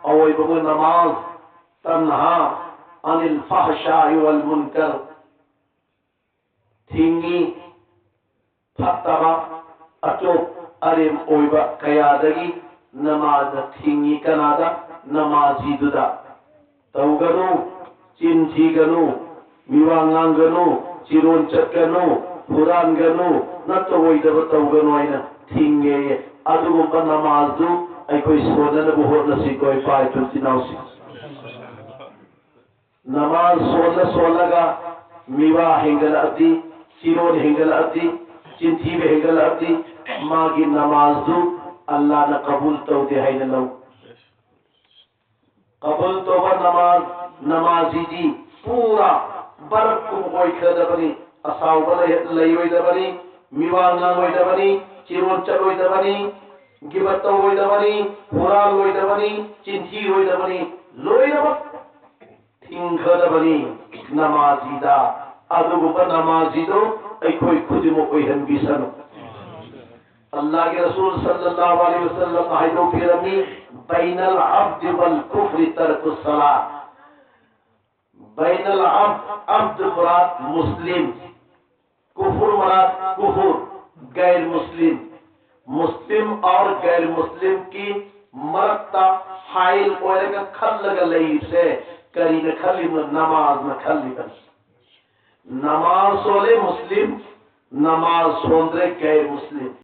ꯑꯋꯣꯏꯕꯕꯨ ꯅꯃꯥꯖ, "ꯇꯟꯍꯥ ꯑꯅꯤꯜ ꯐꯍꯁꯥꯏ ꯋꯥꯜ ꯃꯨꯟꯀꯔ", ꯊꯤꯡꯉꯤ, ꯐꯠꯇꯕ, ꯑꯆꯣꯞ ꯑꯔꯦꯝ ꯑꯣꯏꯕ ꯀꯌꯥꯗꯒꯤ ꯅꯃꯥꯖꯅ ꯊꯤꯡꯉꯤ꯫ ꯀꯅꯥꯗ? ꯅꯃꯥꯖꯤꯗꯨꯗ꯫ ꯇꯧꯒꯅꯨ, ꯆꯤꯟ ꯊꯤꯒꯅꯨ, ꯃꯤꯋꯥ ꯉꯥꯡꯒꯅꯨ, ꯆꯤꯔꯣꯟ ꯆꯠꯀꯅꯨ, ꯍꯨꯔꯥꯟꯒꯅꯨ, ꯅꯠꯇ ꯑꯣꯏꯗꯕ ꯇꯧꯒꯅꯨ ꯍꯥꯏꯅ ꯊꯤꯡꯉꯦꯌꯦ꯫ ꯑꯗꯨꯒꯨꯝꯕ ꯅꯃꯥꯖꯗꯨ ꯑꯩꯈꯣꯏ ꯁꯣꯟꯅꯅꯕ ꯍꯣꯠꯅꯁꯤꯀꯣ, ꯏꯄꯥ ꯏꯄꯨ ꯏꯆꯤꯟ ꯏꯅꯥꯎꯁꯤꯡ꯫ ꯅꯃꯥꯖ ꯁꯣꯜꯂ ꯁꯣꯜꯂꯒ ꯃꯤꯋꯥ ꯍꯦꯟꯒꯠꯂꯛꯑꯗꯤ, ꯆꯤꯔꯣꯟ ꯍꯦꯟꯒꯠꯂꯛꯑꯗꯤ, ꯆꯤꯟꯊꯤꯕ ꯍꯦꯟꯒꯠꯂꯛꯑꯗꯤ ꯃꯥꯒꯤ ꯅꯃꯥꯖꯗꯨ ꯑꯜꯂꯥꯅ ꯀꯕꯨꯜ ꯇꯧꯗꯦ ꯍꯥꯏꯅ ꯂꯧ꯫ ꯀꯕꯨꯜ ꯇꯧꯕ ꯅꯃꯥꯖ, ꯅꯃꯥꯖꯤꯗꯤ ꯄꯨꯔꯥ ꯕꯔꯞꯀꯨꯝ ꯑꯣꯏꯈ꯭ꯔꯗꯕꯅꯤ꯫ ꯑꯁꯥꯎꯕ ꯂꯩ-, ꯂꯩꯔꯣꯏꯗꯕꯅꯤ, ꯃꯤꯋꯥ ꯉꯥꯡꯂꯣꯏꯗꯕꯅꯤ, ꯆꯤꯔꯣꯟ ꯆꯠꯂꯣꯏꯗꯕꯅꯤ, ꯒꯤꯕꯠ ꯇꯧꯔꯣꯏꯗꯕꯅꯤ, ꯍꯨꯔꯥꯜꯂꯣꯏꯗꯕꯅꯤ, ꯆꯤꯟꯊꯤꯔꯣꯏꯗꯕꯅꯤ, ꯂꯣꯏꯅꯃꯛ ꯊꯤꯡꯈ꯭ꯔꯗꯕꯅꯤ ꯅꯃꯥꯖꯤꯗ꯫ ꯑꯗꯨꯒꯨꯝꯕ ꯅꯃꯥꯖꯤꯗꯣ ꯑꯩꯈꯣꯏ ꯈꯨꯗꯤꯡꯃꯛ ꯑꯣꯏꯍꯟꯕꯤꯁꯅꯨ꯫ ꯑꯜꯂꯥꯍꯒꯤ ꯔꯁꯨꯜ ꯁꯜꯂꯜꯂꯥꯍꯨ ꯑꯂꯩꯍꯤ ꯋꯁꯜꯂꯝꯅ ꯍꯥꯏꯗꯣꯛꯄꯤꯔꯝꯃꯤ, "ꯕꯩꯅꯜ ꯑꯕꯗꯤ ꯋꯜ ꯀꯨꯐ꯭ꯔꯤ ꯇꯔꯀꯨ ꯁꯂꯥ"꯫ ꯕꯩꯅꯜ ꯑꯕ-, ꯑꯕꯗ ꯃꯨꯔꯥꯗ ꯃꯨꯁꯂꯤꯝ, ꯀꯨꯐꯨꯔ ꯃꯨꯔꯥꯗ ꯀꯨꯐꯨꯔ, ꯒꯩꯔ ꯃꯨꯁꯂꯤꯝ꯫ ꯃꯨꯁꯂꯤꯝ ꯑꯣꯔ ꯒꯩꯔ ꯃꯨꯁꯂꯤꯝꯒꯤ ꯃꯔꯛꯇ ꯐꯥꯏꯜ ꯑꯣꯏꯔꯒ ꯈꯜꯂꯒ ꯂꯩꯔꯤꯕꯁꯦ ꯀꯔꯤꯅ ꯈꯜꯂꯤꯕꯅꯣ? ꯅꯃꯥꯖꯅ ꯈꯜꯂꯤꯕꯅꯤ꯫ ꯅꯃꯥꯖ ꯁꯣꯜꯂꯦ ꯃꯨꯁꯂꯤꯝ, ꯅꯃꯥꯖ ꯁꯣꯟꯗ꯭ꯔꯦ ꯒꯩꯔ ꯃꯨꯁꯂꯤꯝ꯫